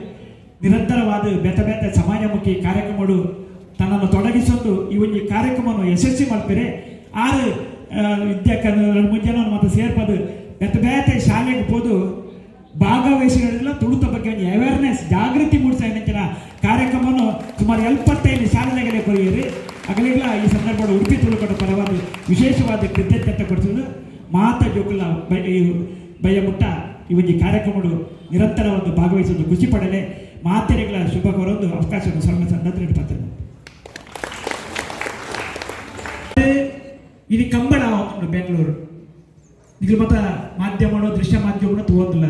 ನಿರಂತರವಾದ ಬೇತೆ ಬೇತೆ ಸಮಾಜಮುಖಿ ಕಾರ್ಯಕ್ರಮಗಳು ತನ್ನನ್ನು ತೊಡಗಿಸೊಂದು ಈ ಒಂಜಿ ಕಾರ್ಯಕ್ರಮವನ್ನು ಯಶಸ್ವಿ ಮಾಡ್ತಾರೆ. ಆರು ವಿದ್ಯಾಕ 2-3 ಜನ ಮತ್ತು ಸೇರ್ಪದು ಬೇತೆ ಬೇತೆ ಶಾಲೆಗೆ ಪೋದು ಭಾಗವಹಿಸಿದ ತುಳುತ ಬಗ್ಗೆ ಒಂದು ಅವೇರ್ನೆಸ್ ಜಾಗೃತಿ ಮೂಡಿಸ ಕಾರ್ಯಕ್ರಮವನ್ನು ಸುಮಾರು 75 ಶಾಲೆಗಳಿಗೆ ಕೊರಿಯರಿ. ಅಗಲಿಗಳ ಈ ಸಂದರ್ಭದ ಉಡುಪಿ ತುಳುಕೂಟ ಪರವಾದ ವಿಶೇಷವಾದ ಕೃತಜ್ಞತೆ ಕೊಡಿಸುವುದು. ಮಾತ ಜೋಕುಲ ಬಯ್ಯ ಮುಟ್ಟ ಈ ಒಂದು ಕಾರ್ಯಕ್ರಮಗಳು ನಿರಂತರವಾಗಿ ಭಾಗವಹಿಸುವುದು ಖುಷಿ ಪಡಲೆ. ಮಾತೆರೆಗಳ ಶುಭ ಕೋರೊಂದು ಅವಕಾಶವನ್ನು ಸೊಲ್ಮೆ ಸಂದರ್ಭ ಪತ್ರ. ಇದು ಕಂಬಳ ಉಂಟು ಬೆಂಗಳೂರು. ನಿಗಲು ಮತ ಮಾಧ್ಯಮಗಳು, ದೃಶ್ಯ ಮಾಧ್ಯಮಗಳು ತೂವೊಂದುಲ್ಲ.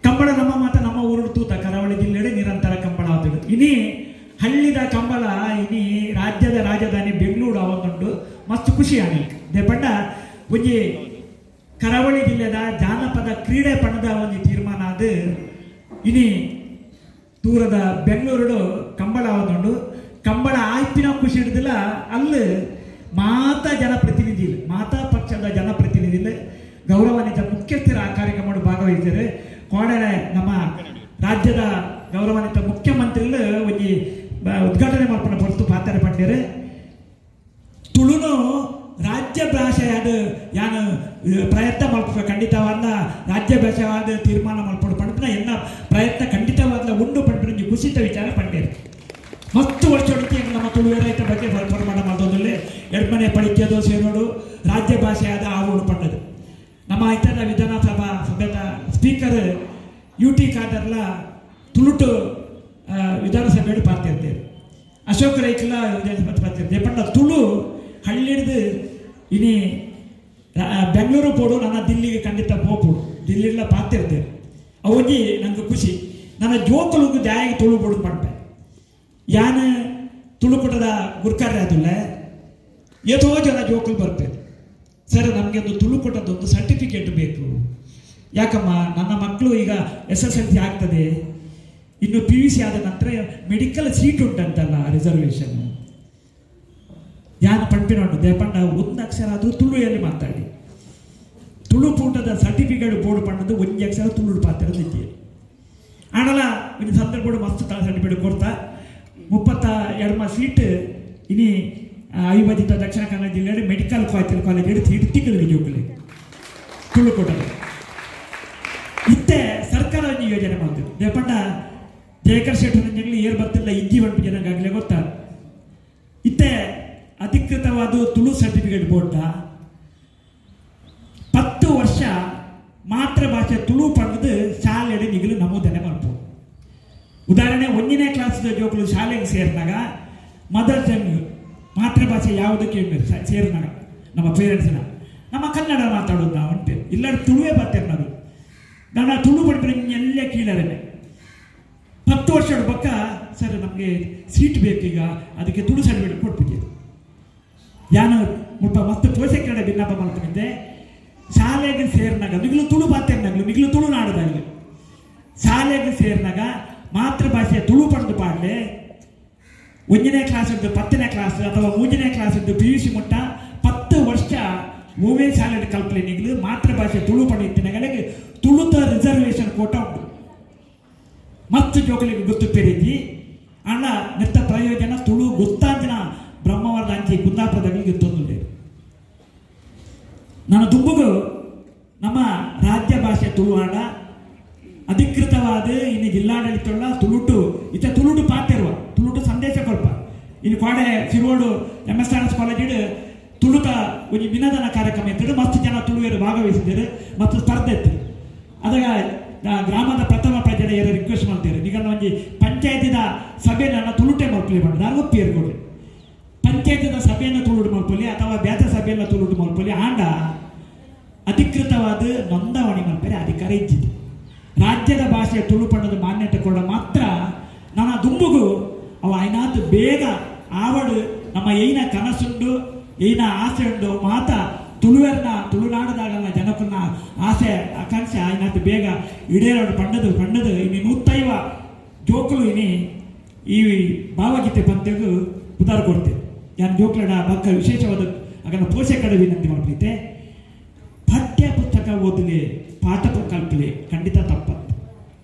ಕಂಬಳ ನಮ್ಮ ಮಾತ ನಮ್ಮ ಊರು ತೂತ ಕರಾವಳಿ ಜಿಲ್ಲೆಡೆ ನಿರಂತರ ಕಂಬಳ ಆತುಂಡು. ಇನಿ ಹಳ್ಳಿದ ಕಂಬಳ ಇನಿ ರಾಜ್ಯದ ರಾಜಧಾನಿ ಬೆಂಗಳೂರು ಆವೊಂದುಂಡು. ಮಸ್ತ್ ಖುಷಿ ಆನಿ ದೇಪಂಡ ಒಂಜಿ ಕರಾವಳಿ ಜಿಲ್ಲೆದ ಜಾನಪದ ಕ್ರೀಡೆ ಪಣದ ಒಂಜಿ ತೀರ್ಮಾನ ಅದು ಇನಿ ದೂರದ ಬೆಂಗಳೂರು ಕಂಬಳ ಆವೊಂದುಂಡು. ಕಂಬಳ ಆಯ್ಪಿನ ಖುಷಿ ಹಿಡಿದಿಲ್ಲ. ಅಲ್ಲಿ ಮಾತಾ ಜನಪ್ರತಿನಿಧಿ, ಮಾತಾ ಪಕ್ಷದ ಜನಪ್ರತಿನಿಧಿ, ಗೌರವಾನ್ವಿತ ಮುಖ್ಯಸ್ಥರ ಆ ಕಾರ್ಯಕ್ರಮ ಭಾಗವಹಿಸಿದ್ದಾರೆ. ಕೋಡೆ ನಮ್ಮ ರಾಜ್ಯದ ಗೌರವಾನ್ವಿತ ಮುಖ್ಯಮಂತ್ರಿಗಳು ಒಂಜಿ ಉದ್ಘಾಟನೆ ಮಾಡ್ಕೊಂಡು ಹೊರತು ಪಾತ್ರ ಪಂಡೇರು. ತುಳುನು ರಾಜ್ಯ ಭಾಷೆಯಾದ ಯಾನು ಪ್ರಯತ್ನ ಮಲ್ಪುವ, ಖಂಡಿತವಾದ ರಾಜ್ಯ ಭಾಷೆವಾದ ತೀರ್ಮಾನ ಮಲ್ಪಡು ಪಂಡ್ಪಿನ ಎನ್ನ ಪ್ರಯತ್ನ ಖಂಡಿತವಾದ ಉಂಡು ಪಂಡ್ಪಿನ ಒಂಜಿ ಖುಷಿತ ವಿಚಾರ ಪಂಡೇರು. ಮಸ್ತ್ ವರ್ಷ ನಮ್ಮ ತುಳುವೆರೈತ ಬಗ್ಗೆ ಪ್ರಮಾಣ ಮಲ್ತೊಂದುಲ್ಲೆ. ಎಡ್ಮನೆ ಪಡಿಕೆದೋ ಸೇರೋಡು ರಾಜ್ಯ ಭಾಷೆಯಾದ ಆವೋಡು ಪಂಡದು. ನಮ್ಮ ಇತರ ವಿಧಾನಸಭಾ ಸಭೆದ ಸ್ಪೀಕರ್ ಯು ಟಿ ಖಾದರ್ಲ ತುಳುಟು ವಿಧಾನಸಭೆಯಲ್ಲಿ ಪಾರ್ತಿರ್ತೇವೆ. ಅಶೋಕ್ ರೈಕ್ಲ ವಿಧಾನಸಭೆ ಪಾರ್ತಿರ್ತೇವೆ. ಪಂಡ ತುಳು ಹಳ್ಳಿಡ್ದು ಇನಿ ಬೆಂಗಳೂರು ಪೋಡು, ನನ್ನ ದಿಲ್ಲಿಗೆ ಖಂಡಿತ ಪೋಪೋಡು, ದಿಲ್ಲಿಲ ಪಾತಿರ್ತೇವೆ. ಅವೊಂಜಿ ನಂಗೆ ಖುಷಿ. ನನ್ನ ಜೋಕುಲುಗು ಜಾಯಿಗೆ ತುಳು ಬೋಡು ಪಂಪೆ. ಯಾನ್ ತುಳುಕುಟದ ಗುರ್ಕಾರ್ರೆ ಆದುಲ್ಲೆ. ಏತೋ ಜನ ಜೋಕುಲು ಬರ್ಪೇರು, ಸರ್ ನಮಗೆ ಒಂದು ತುಳುಕೂಟದೊಂದು ಸರ್ಟಿಫಿಕೇಟ್ ಬೇಕು. ಯಾಕಮ್ಮ? ನನ್ನ ಮಕ್ಕಳು ಈಗ ಎಸ್ಎಸ್ಎಲ್ಸಿ ಆಗ್ತದೆ, ಇನ್ನು ಪಿಯುಸಿ ಆದ ನಂತರ ಮೆಡಿಕಲ್ ಸೀಟ್ ಉಂಟಂತಲ್ಲ ರಿಸರ್ವೇಷನ್. ಯಾನ್ ಪಂಪಿನ ದೇಪಂಡ ಒಂದು ಅಕ್ಷರ ಆದರೂ ತುಳುಯಲ್ಲಿ ಮಾತಾಡಿ. ತುಳು ಪೂಟದ ಸರ್ಟಿಫಿಕೇಟ್ ಬೋರ್ಡ್ ಪಂಡದು ಒಂಜಿ ಅಕ್ಷರ ತುಳು ಪಾತ್ರ ಇದ್ದೀರಿ. ಆಂಡಲ ಒಂದು ಸಂದರ್ಭ ಮಸ್ತ್ ಸರ್ಟಿಫಿಕೇಟ್ ಕೊಡ್ತಾ 32 ಸೀಟ್ ಇನಿ ಅವಿಭಜಿತ ದಕ್ಷಿಣ ಕನ್ನಡ ಜಿಲ್ಲೆಯಲ್ಲಿ ಮೆಡಿಕಲ್ ಕಾಲೇಜ್ ಕಾಲೇಜ್ ಸೀಟ್ ತಿಕ್ಕದು ಜೋಕುಲೆ ತುಳುಕೂಟದ. ಇತ್ತೆ ಸರ್ಕಾರ ಒಂದು ಯೋಜನೆ ಮಾಡ್ತದೆ. ದೇಪಂಡ ಜಯಕರ್ ಶೆಟ್ಟರ್ ಏರ್ ಬರ್ತಿಲ್ಲ ಇಜ್ಜಿ ಬಂಟು ಜನಗಾಗಲೇ ಗೊತ್ತಾ. ಇತ್ತೆ ಅಧಿಕೃತವಾದ ತುಳು ಸರ್ಟಿಫಿಕೇಟ್ ಬೋರ್ಡ 10 ವರ್ಷ ಮಾತೃಭಾಷೆ ತುಳು ಪಡೆದು ಶಾಲೆಡೆ ನಿಗಲು ನಮೂದನೆ ಮಲ್ಪು. ಉದಾಹರಣೆ 1ನೇ ಕ್ಲಾಸ್ ಜೋಕುಲು ಶಾಲೆಗೆ ಸೇರಿದಾಗ ಮದರ್ ಟಂಗ್ ಮಾತೃಭಾಷೆ ಯಾವುದಕ್ಕೆ ಸೇರಿದಾಗ ನಮ್ಮ ಪೇರೆಂಟ್ಸ್ನ ನಮ್ಮ ಕನ್ನಡ ಮಾತಾಡೋದು ನಾವು ಉಂಟು ಇಲ್ಲ ತುಳುವೇ ಬರ್ತೇವೆ ನಾವು. ನಾನು ತುಳು ಪಡ್ಪಿನ ಎಲ್ಲ ಕೀಳರೇನೆ. 10 ವರ್ಷದ ಬಕ್ಕ ಸರ್ ನಮಗೆ ಸೀಟ್ ಬೇಕೀಗ, ಅದಕ್ಕೆ ತುಳು ಸರ್ಟಿಫಿಕೇಟ್ ಕೊಟ್ಬಿಟ್ಟಿದ್ದು. ಯಾನು ಮುಟ್ಟ ಮಸ್ತ್ ಪೋಷಕರ ಭಿನ್ನಪ ಮಾಡ್ಕೊಂಡಿದ್ದೆ. ಶಾಲೆಗೆ ಸೇರಿನಾಗ ಮಿಗ್ಲು ತುಳು ಪಾತೇರ್ನಾಗ್ಲು ಮಿಗ್ಲು ತುಳು ನಾಡದಾಗಲಿ ಶಾಲೆಗೆ ಸೇರಿನಾಗ ಮಾತೃಭಾಷೆ ತುಳು ಪಡೆದು ಪಾಡಲೆ. 1ನೇ ಕ್ಲಾಸ್ ಇದ್ದು 10ನೇ ಕ್ಲಾಸ್ ಅಥವಾ 3ನೇ ಕ್ಲಾಸ್ ಇದ್ದು PUC ಮುಟ್ಟ 10 ವರ್ಷ ಓವೇ ಶಾಲೆ ಕಲ್ಪಲೆ ನಿಗ್ಲು ಮಾತೃಭಾಷೆ ತುಳು ಪಡೆಯುತ್ತಿನಾಗಲಿಗೆ ತುಳುತ ರಿಸರ್ವೇಷನ್ ಕೋಟ ಉಂಟು. ಮಸ್ತ್ ಜೋಕುಲಿಗೆ ಗೊತ್ತು ಪೆರಿಜಿ ಅಣ್ಣ ನೆತ್ತ ಪ್ರಯೋಜನ ತುಳು ಗೊತ್ತಾಂದಿನ ಬ್ರಹ್ಮವರದ ಅಂಚಿ ಕುಂದಾಪುರದಾಗಲಿ ಗೊತ್ತೊಂದುಂಡೆ. ನಾನು ದುಂಬುಗು ನಮ್ಮ ರಾಜ್ಯ ಭಾಷೆ ತುಳು ಆಡ ಅಧಿಕೃತವಾದ ಇನ್ನು ಜಿಲ್ಲಾಡಳಿತವುಳ್ಳ ತುಳುಟು ಇತ್ತ ತುಳುಟು ಪಾತಿರುವ ತುಳುಟು ಸಂದೇಶ ಕೊಲ್ಪ. ಇನ್ನು ಕೋಡೆ ಶಿರೋಡು MSRS college ತುಳುತ ಒಂಜಿ ವಿನೋದನ ಕಾರ್ಯಕ್ರಮ ಇತ್ತು. ಮಸ್ತ್ ಜನ ತುಳುವೆರು ಭಾಗವಹಿಸಿದ್ದಾರೆ ಮತ್ತು ಸ್ಪರ್ಧೆ ಇತ್ತು. ಅದಾಗ ಗ್ರಾಮದ ಪ್ರಥಮ ಪ್ರಜೆ ಯಾರು ರಿಕ್ವೆಸ್ಟ್ ಮಾಡ್ತಾರೆ, ಈಗ ಒಂಜಿ ಪಂಚಾಯತಿದ ಸಭೆ ನನ್ನ ತುಳುಟೆ ಮಲ್ಪಲಿ ಬಂದ ನಾನು ಒಪ್ಪಿಯರು ಕೊಡ್ರಿ. ಪಂಚಾಯತಿದ ಸಭೆಯನ್ನು ತುಳುಟು ಮಲ್ಪಲಿ ಅಥವಾ ಬೇತ ಸಭೆಯನ್ನು ತುಳುಟು ಮಲ್ಪಲಿ ಆಂಡ ಅಧಿಕೃತವಾದ ನೋಂದಾವಣಿ ಮಲ್ಪರೆ ಅಧಿಕಾರ ಇಜ್ಜಿತು. ರಾಜ್ಯದ ಭಾಷೆ ತುಳು ಪಣ್ಣದ ಮಾನ್ಯತೆ ಕೊಡ ಮಾತ್ರ ನನ್ನ ದುಂಬುಗು ಅವ ಐನಾತ್ ಬೇಗ ಆವಡು ನಮ್ಮ ಏನ ಕನಸುಂಡು ಏನ ಆಸೆ ಉಂಡು ಮಾತ ತುಳುವೆರ್ನ ತುಳುನಾಡದಾಗಲ್ಲ ಜನಕನ್ನ ಆಸೆ ಆಕಾಂಕ್ಷೆ ಐನಾತ್ ಬೇಗ ಈಡೇರೋಡು ಪಂಡದು ಪಂಡದು ಇನಿ ನೂತ್ತೈವ ಜೋಕುಲು ಇನಿ ಈ ಭಾವಗೀತೆ ಪಂಥಗೂ ಉದಾರ ಕೊಡ್ತೇವೆ. ಯಾನ್ ಜೋಕ್ಲಡ ಬಕ್ಕ ವಿಶೇಷವಾದ ಅದನ್ನು ಪೋಷಕರ ವಿನಂತಿ ಮಾಡ್ತೈತೆ. ಪಠ್ಯ ಪುಸ್ತಕ ಓದಲಿ ಪಾಠ ಕಲ್ಪಲಿ ಖಂಡಿತ ತಪ್ಪತ್ತು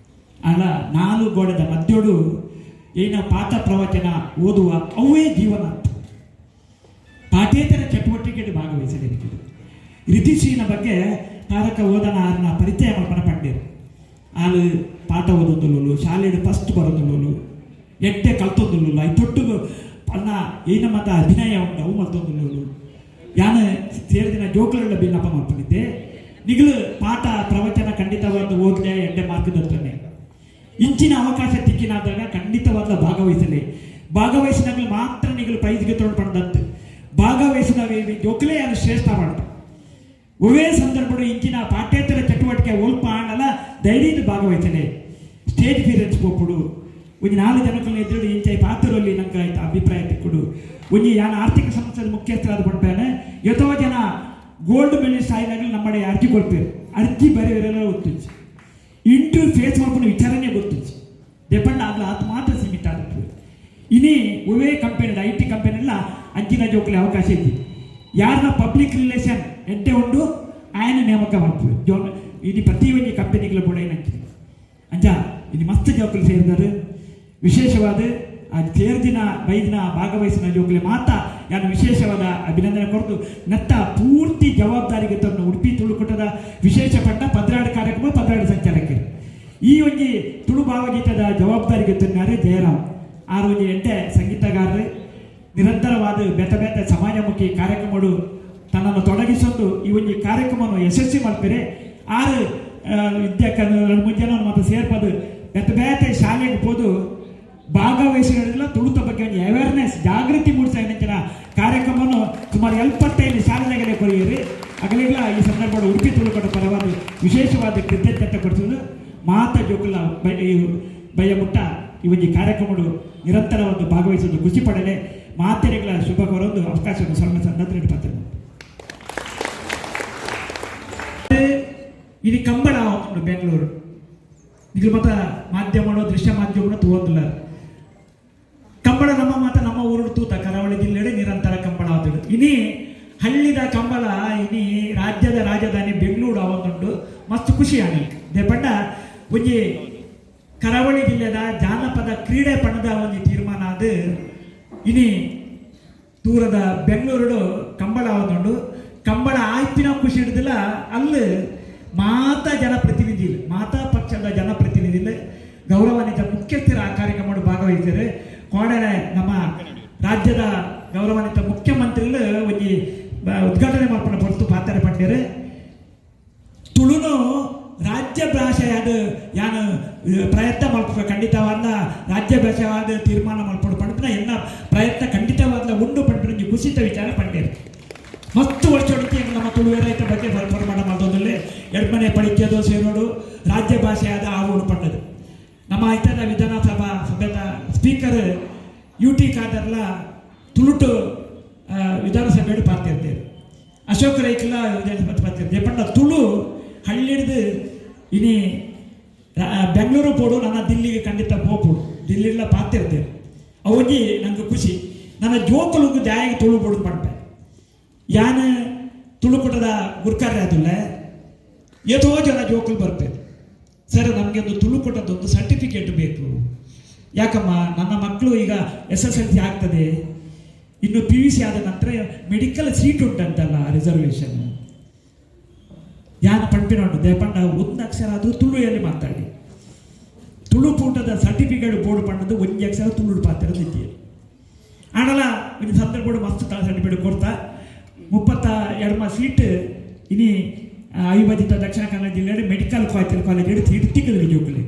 ಅಲ್ಲ. ನಾಲು ಗೋಡೆದ ಮಧ್ಯೋಡು ಏನ ಪಾಠ ಪ್ರವಚನ ಓದುವ ಅವೇ ಜೀವನ. ಪಾಠೇತರ ಚಟುವಟಿಕೆಗೆ ಭಾಗವಹಿಸಲಿಕ್ಕೆ ರಿತಿಶ್ರೀನ ಬಗ್ಗೆ ತಾರಕ ಓದನ ಆರ್ನ ಪರಿಚಯ ಮಲ್ಪನ ಪಂಡೇರು. ಆಳು ಪಾಠ ಓದೊಂದುಲ್ಲುಲು, ಶಾಲೆಡು ಫಸ್ಟ್ ಬರೋದುಲ್ಲುಲು, ಎಟ್ಟೆ ಕಲ್ತೊಂದುಲ್ಲುಲು, I ತೊಟ್ಟು ಅಣ್ಣ ಏನ ಮತ ಅಭಿನಯ ಉಂಟು ಅವು ಮಲ್ತೊಂದುಲ್ಲುಲು. ಯಾನ ಸೇರಿದಿನ ಜೋಕುಲೆಲ್ಲ ಭಿನ್ನಪ ಮಲ್ಪನಿದ್ದೆ. ನಿಗಲು ಪಾಠ ಪ್ರವಚನ ಖಂಡಿತವಾದ ಓದ್ಲೆ ಎಡ್ಡೆ ಮಾರ್ಕ್ ದೊತ್ತಾನೆ. ಇಂಚಿನ ಅವಕಾಶ ತಿಕ್ಕಿನಾದಾಗ ಖಂಡಿತವಾದ ಭಾಗವಹಿಸಲಿ. ಭಾಗವಹಿಸಿದಾಗ ಮಾತ್ರ ನಿಗಲು ಪ್ರೈಸ್ಗೆ ತೊಗೊಂಡು ಪಡೆದತ್ತು. ಭಾಗವಹಿಸಿದ ಜೋಕುಲೇ ಯಾರು ಶ್ರೇಷ್ಠ ಮಾಡ್ತಾರೆ. ಒವೇ ಸಂದರ್ಭಡು ಇಂಚಿನ ಪಾಠ್ಯೇತರ ಚಟುವಟಿಕೆ ಒಲ್ಪ ಆಂಡಲ ಧೈರ್ಯದ ಭಾಗವಹಿಸಲಿ. ಸ್ಟೇಜ್ ಫಿಯರೆನ್ಸ್ ಪೋಪುಡು ಒಂಜಿ 4 ಜನಕ್ಕೂ ಎದುರು ಇಂಚ ಪಾತ್ರರಲ್ಲಿ ನಂಗೆ ಆಯ್ತು ಅಭಿಪ್ರಾಯ ತಿಕ್ಕುಡು. ಒಂಜಿ ಯಾನ ಆರ್ಥಿಕ ಸಂಸ್ಥೆದ ಮುಖ್ಯಸ್ಥರಾದ ಪಡ್ಪೇನೆ. ಎತೋ ಜನ ಗೋಲ್ಡ್ ಮೆಡಲಿಸ್ಟ್ ಆಯ್ದಾಗಲೂ ನಮ್ಮಡೆ ಅರ್ಜಿ ಕೊಡ್ಪೇರು. ಅರ್ಜಿ ಬರೆಯವರೆಲ್ಲ ಗೊತ್ತಿచ్చు, ಇಂಟರ್ವ್ಯೂ ಫೇಸ್ ಮಾಡ್ಕೊಂಡು ವಿಚಾರನೆ ಗೊತ್ತಿచ్చు. ಡೆಪಂಡ್ ಆಗಲ ಅದು ಮಾತ್ರ ಸೀಮಿತ ಆಗುತ್ತೆ. ಇನಿ ಒವೇ ಕಂಪನಿ IT company ಎಲ್ಲ ಅಂಚಿನ ಜೋಕುಲಿ ಅವಕಾಶ ಇದ್ದಿ. ಯಾರನ್ನ ಪಬ್ಲಿಕ್ ರಿಲೇಷನ್ ಎಡ್ಡೆ ಉಂಡು ಆಯನ ನೇಮಕ ಮಾಡ್ತೀವಿ ಜೋನ್. ಇನಿ ಪ್ರತಿ ಒಂಜಿ ಕಂಪನಿಗಳ ಕೂಡ ಏನಂಚಿನ ಅಂಚ ಇನಿ ಮಸ್ತ್ ಜೋಕುಲು ಸೇರಿದರು. ವಿಶೇಷವಾದ ಆ ತೇರ್ದಿನ ಬೈದಿನ ಭಾಗವಹಿಸಿನ ಜೋಕುಲಿ ಮಾತ ಯಾನು ವಿಶೇಷವಾದ ಅಭಿನಂದನೆ ಕೊರತು. ನತ್ತ ಪೂರ್ತಿ ಜವಾಬ್ದಾರಿಗೆ ತನ್ನ ಉಡುಪಿ ತುಳುಕೂಟದ ವಿಶೇಷ ಪಟ್ಟ 12 ಕಾರ್ಯಕ್ರಮ 12 ಸಂಚಾಲಕರು ಈ ಒಂಜಿ ತುಳು ಭಾವಗೀತದ ಜವಾಬ್ದಾರಿಗೆ ತನ್ನಾರೆ ಜಯರಾಮ್ ಆರು ಒಂಜಿ ಎಡ್ಡೆ ಸಂಗೀತಗಾರರು. ನಿರಂತರವಾದ ಬೇತೆ ಬೇತೆ ಸಮಾಜಮುಖಿ ಕಾರ್ಯಕ್ರಮಗಳು ತನ್ನನ್ನು ತೊಡಗಿಸೊಂದು ಈ ಒಂಜಿ ಕಾರ್ಯಕ್ರಮವನ್ನು ಯಶಸ್ವಿ ಮಾಡ್ತಾರೆ. ಆರು ವಿದ್ಯಾ ಮುಂಜಾನೆ ಮತ್ತು ಸೇರ್ಪದು ಬೇತೆ ಬೇತೆ ಶಾಲೆಗೆ ಹೋದು ಭಾಗವಹಿಸಿದ ತುಳುತ ಬಗ್ಗೆ ಒಂದು ಅವೇರ್ನೆಸ್ ಜಾಗೃತಿ ಮೂಡಿಸ ಅಂಚಿನ ಕಾರ್ಯಕ್ರಮವನ್ನು ಸುಮಾರು 75 ಶಾಲೆಗಳಿಗೆ ಕೊರಿಯರಿ. ಅಗಲಿಗಳ ಈ ಸಂದರ್ಭ ಉಡುಪಿ ತುಳುಕೂಟ ಪರವಾದ ವಿಶೇಷವಾದ ಕೃತಜ್ಞತೆ ಕೊಡಿಸುವುದು. ಮಾತ ಜೋಕುಲ ಬಯ್ಯ ಮುಟ್ಟ ಈ ಒಂದು ಕಾರ್ಯಕ್ರಮಗಳು ನಿರಂತರವಾಗಿ ಭಾಗವಹಿಸುವುದು ಖುಷಿ ಪಡಲೆ. ಮಾತೆರೆಗಳ ಶುಭ ಕೋರೊಂದು ಅವಕಾಶವನ್ನು ಸ್ವಲ್ಪ ಸಂದರ್ಭ ಪತ್ರ. ಇದು ಕಂಬಳ ಉಂಟು ಬೆಂಗಳೂರು ಇದು ಮತ ಮಾಧ್ಯಮಗಳು ದೃಶ್ಯ ಮಾಧ್ಯಮಗಳು ತೂವೊಂದುಲ್ಲ. ಕಂಬಳ ನಮ್ಮ ಮಾತ ನಮ್ಮ ಊರು ತೂತ ಕರಾವಳಿ ಜಿಲ್ಲೆಡೆ ನಿರಂತರ ಕಂಬಳ ಆತುಂಡು. ಇನಿ ಹಳ್ಳಿದ ಕಂಬಳ ಇನಿ ರಾಜ್ಯದ ರಾಜಧಾನಿ ಬೆಂಗಳೂರು ಆವೊಂದುಂಡು. ಮಸ್ತ್ ಖುಷಿ ಆನಿ ದೇಪಂಡ ಒಂಜಿ ಕರಾವಳಿ ಜಿಲ್ಲೆದ ಜಾನಪದ ಕ್ರೀಡೆ ಪಣದ ಒಂದು ತೀರ್ಮಾನ ಅದು. ಇನಿ ದೂರದ ಬೆಂಗಳೂರು ಕಂಬಳ ಆವೊಂದುಂಡು. ಕಂಬಳ ಆಯ್ತಿನ ಖುಷಿ ಹಿಡಿದಿಲ್ಲ. ಅಲ್ಲಿ ಮಾತಾ ಜನಪ್ರತಿನಿಧಿ, ಮಾತಾ ಪಕ್ಷದ ಜನಪ್ರತಿನಿಧಿలు, ಗೌರವಾನ್ವಿತ ಮುಖ್ಯಸ್ಥರ ಆ ಕಾರ್ಯಕ್ರಮ ಭಾಗವಹಿಸಿದ್ದಾರೆ. ಕೋಡನೆ ನಮ್ಮ ರಾಜ್ಯದ ಗೌರವಾನ್ವಿತ ಮುಖ್ಯಮಂತ್ರಿಗಳು ಒಂಜಿ ಉದ್ಘಾಟನೆ ಮಾಡ್ಕೊಂಡು ಹೊರತು ಪಾತ್ರ ಪಂಡೇರು. ತುಳುನು ರಾಜ್ಯ ಭಾಷೆಯಾದ ಯಾನು ಪ್ರಯತ್ನ ಮಲ್ಪುವ, ಖಂಡಿತವಾದ ರಾಜ್ಯ ಭಾಷೆಯಾದ ತೀರ್ಮಾನ ಮಲ್ಪೊಡು ಪಂಡ್ಪಿನ ಎನ್ನ ಪ್ರಯತ್ನ ಖಂಡಿತವಾದ ಉಂಡು ಪಂಡ್ಪಿನ ಒಂಜಿ ಖುಷಿತ ವಿಚಾರ ಪಂಡೇರು. ಮಸ್ತ್ ವರ್ಷ ನಮ್ಮ ತುಳುವೆರೈತ ಬಗ್ಗೆ ಪರಮಾಣ ಮಲ್ತೊಂದುಲ್ಲೆ. ಎಡ್ಮನೆ ಪಡಿಕೆದೋ ಸೇರೋಡು ರಾಜ್ಯ ಭಾಷೆಯಾದ ಆವೋಡು ಪಂಡದು. ನಮ್ಮ ಇತರ ವಿಧಾನಸಭಾ ಸಭೆದ ಸ್ಪೀಕರ್ ಯು.ಟಿ. ಖಾದರ್ಲ ತುಳುಟು ವಿಧಾನಸಭೆಯಲ್ಲಿ ಪಾತಿರ್ತೇವೆ. ಅಶೋಕ್ ರೈಕ್ಲ ವಿಧಾನಸಭೆ ಪಾತಿರ್ತೇವೆ. ಪಂಡ ತುಳು ಹಳ್ಳಿಡ್ದು ಇನಿ ಬೆಂಗಳೂರು ಪೋಡು, ನನ್ನ ದಿಲ್ಲಿಗೆ ಖಂಡಿತ ಪೋಪೋಡು, ದಿಲ್ಲಿಲ ಪಾತಿರ್ತೇವೆ. ಅವೊಂಜಿ ನಂಗೆ ಖುಷಿ. ನನ್ನ ಜೋಕುಲುಗು ದಾಯಗೆ ತುಳು ಬೋಡು ಪಂಪೆ. ಯಾನ್ ತುಳುಕುಟದ ಗುರ್ಕಾರೆ ಆದುಲ್ಲೆ. ಏತೋ ಜನ ಜೋಕುಲು ಬರ್ಪೇರು. ಸರ್, ನಮಗೆ ಒಂದು ತುಳುಕೂಟದೊಂದು ಸರ್ಟಿಫಿಕೇಟ್ ಬೇಕು. ಯಾಕಮ್ಮ? ನನ್ನ ಮಕ್ಕಳು ಈಗ ಎಸ್.ಎಸ್.ಎಲ್.ಸಿ ಆಗ್ತದೆ, ಇನ್ನು ಪಿ.ಯು.ಸಿ ಆದ ನಂತರ ಮೆಡಿಕಲ್ ಸೀಟ್ ಉಂಟಂತಲ್ಲ ರಿಸರ್ವೇಷನ್. ಯಾನ ಪಂಪಿನ ಉಂಟು ದೇಪಂಡ ಒಂದು ಅಕ್ಷರ ಅದು ತುಳುಯಲ್ಲಿ ಮಾತಾಡಿ. ತುಳು ಕೂಟದ ಸರ್ಟಿಫಿಕೇಟ್ ಬೋರ್ಡ್ ಪಂಡದು ಒಂಜಿ ಅಕ್ಷರ ತುಳು ಪಾತ್ರ ಇದ್ದೀರಿ. ಆಂಡಲ ಇನ್ನು ಸಂದರ್ಭ ಮಸ್ತ್ ಸರ್ಟಿಫಿಕೇಟ್ ಕೊಡ್ತಾ 32 ಸೀಟ್ ಇನಿ ಅವಿಭಜಿತ ದಕ್ಷಿಣ ಕನ್ನಡ ಜಿಲ್ಲೆಯಲ್ಲಿ ಮೆಡಿಕಲ್ ಕಾಲೇಜ್ ಕಾಲೇಜ್ ಸೀಟ್ ತಿಕ್ಕದು ಜೋಕುಲಿ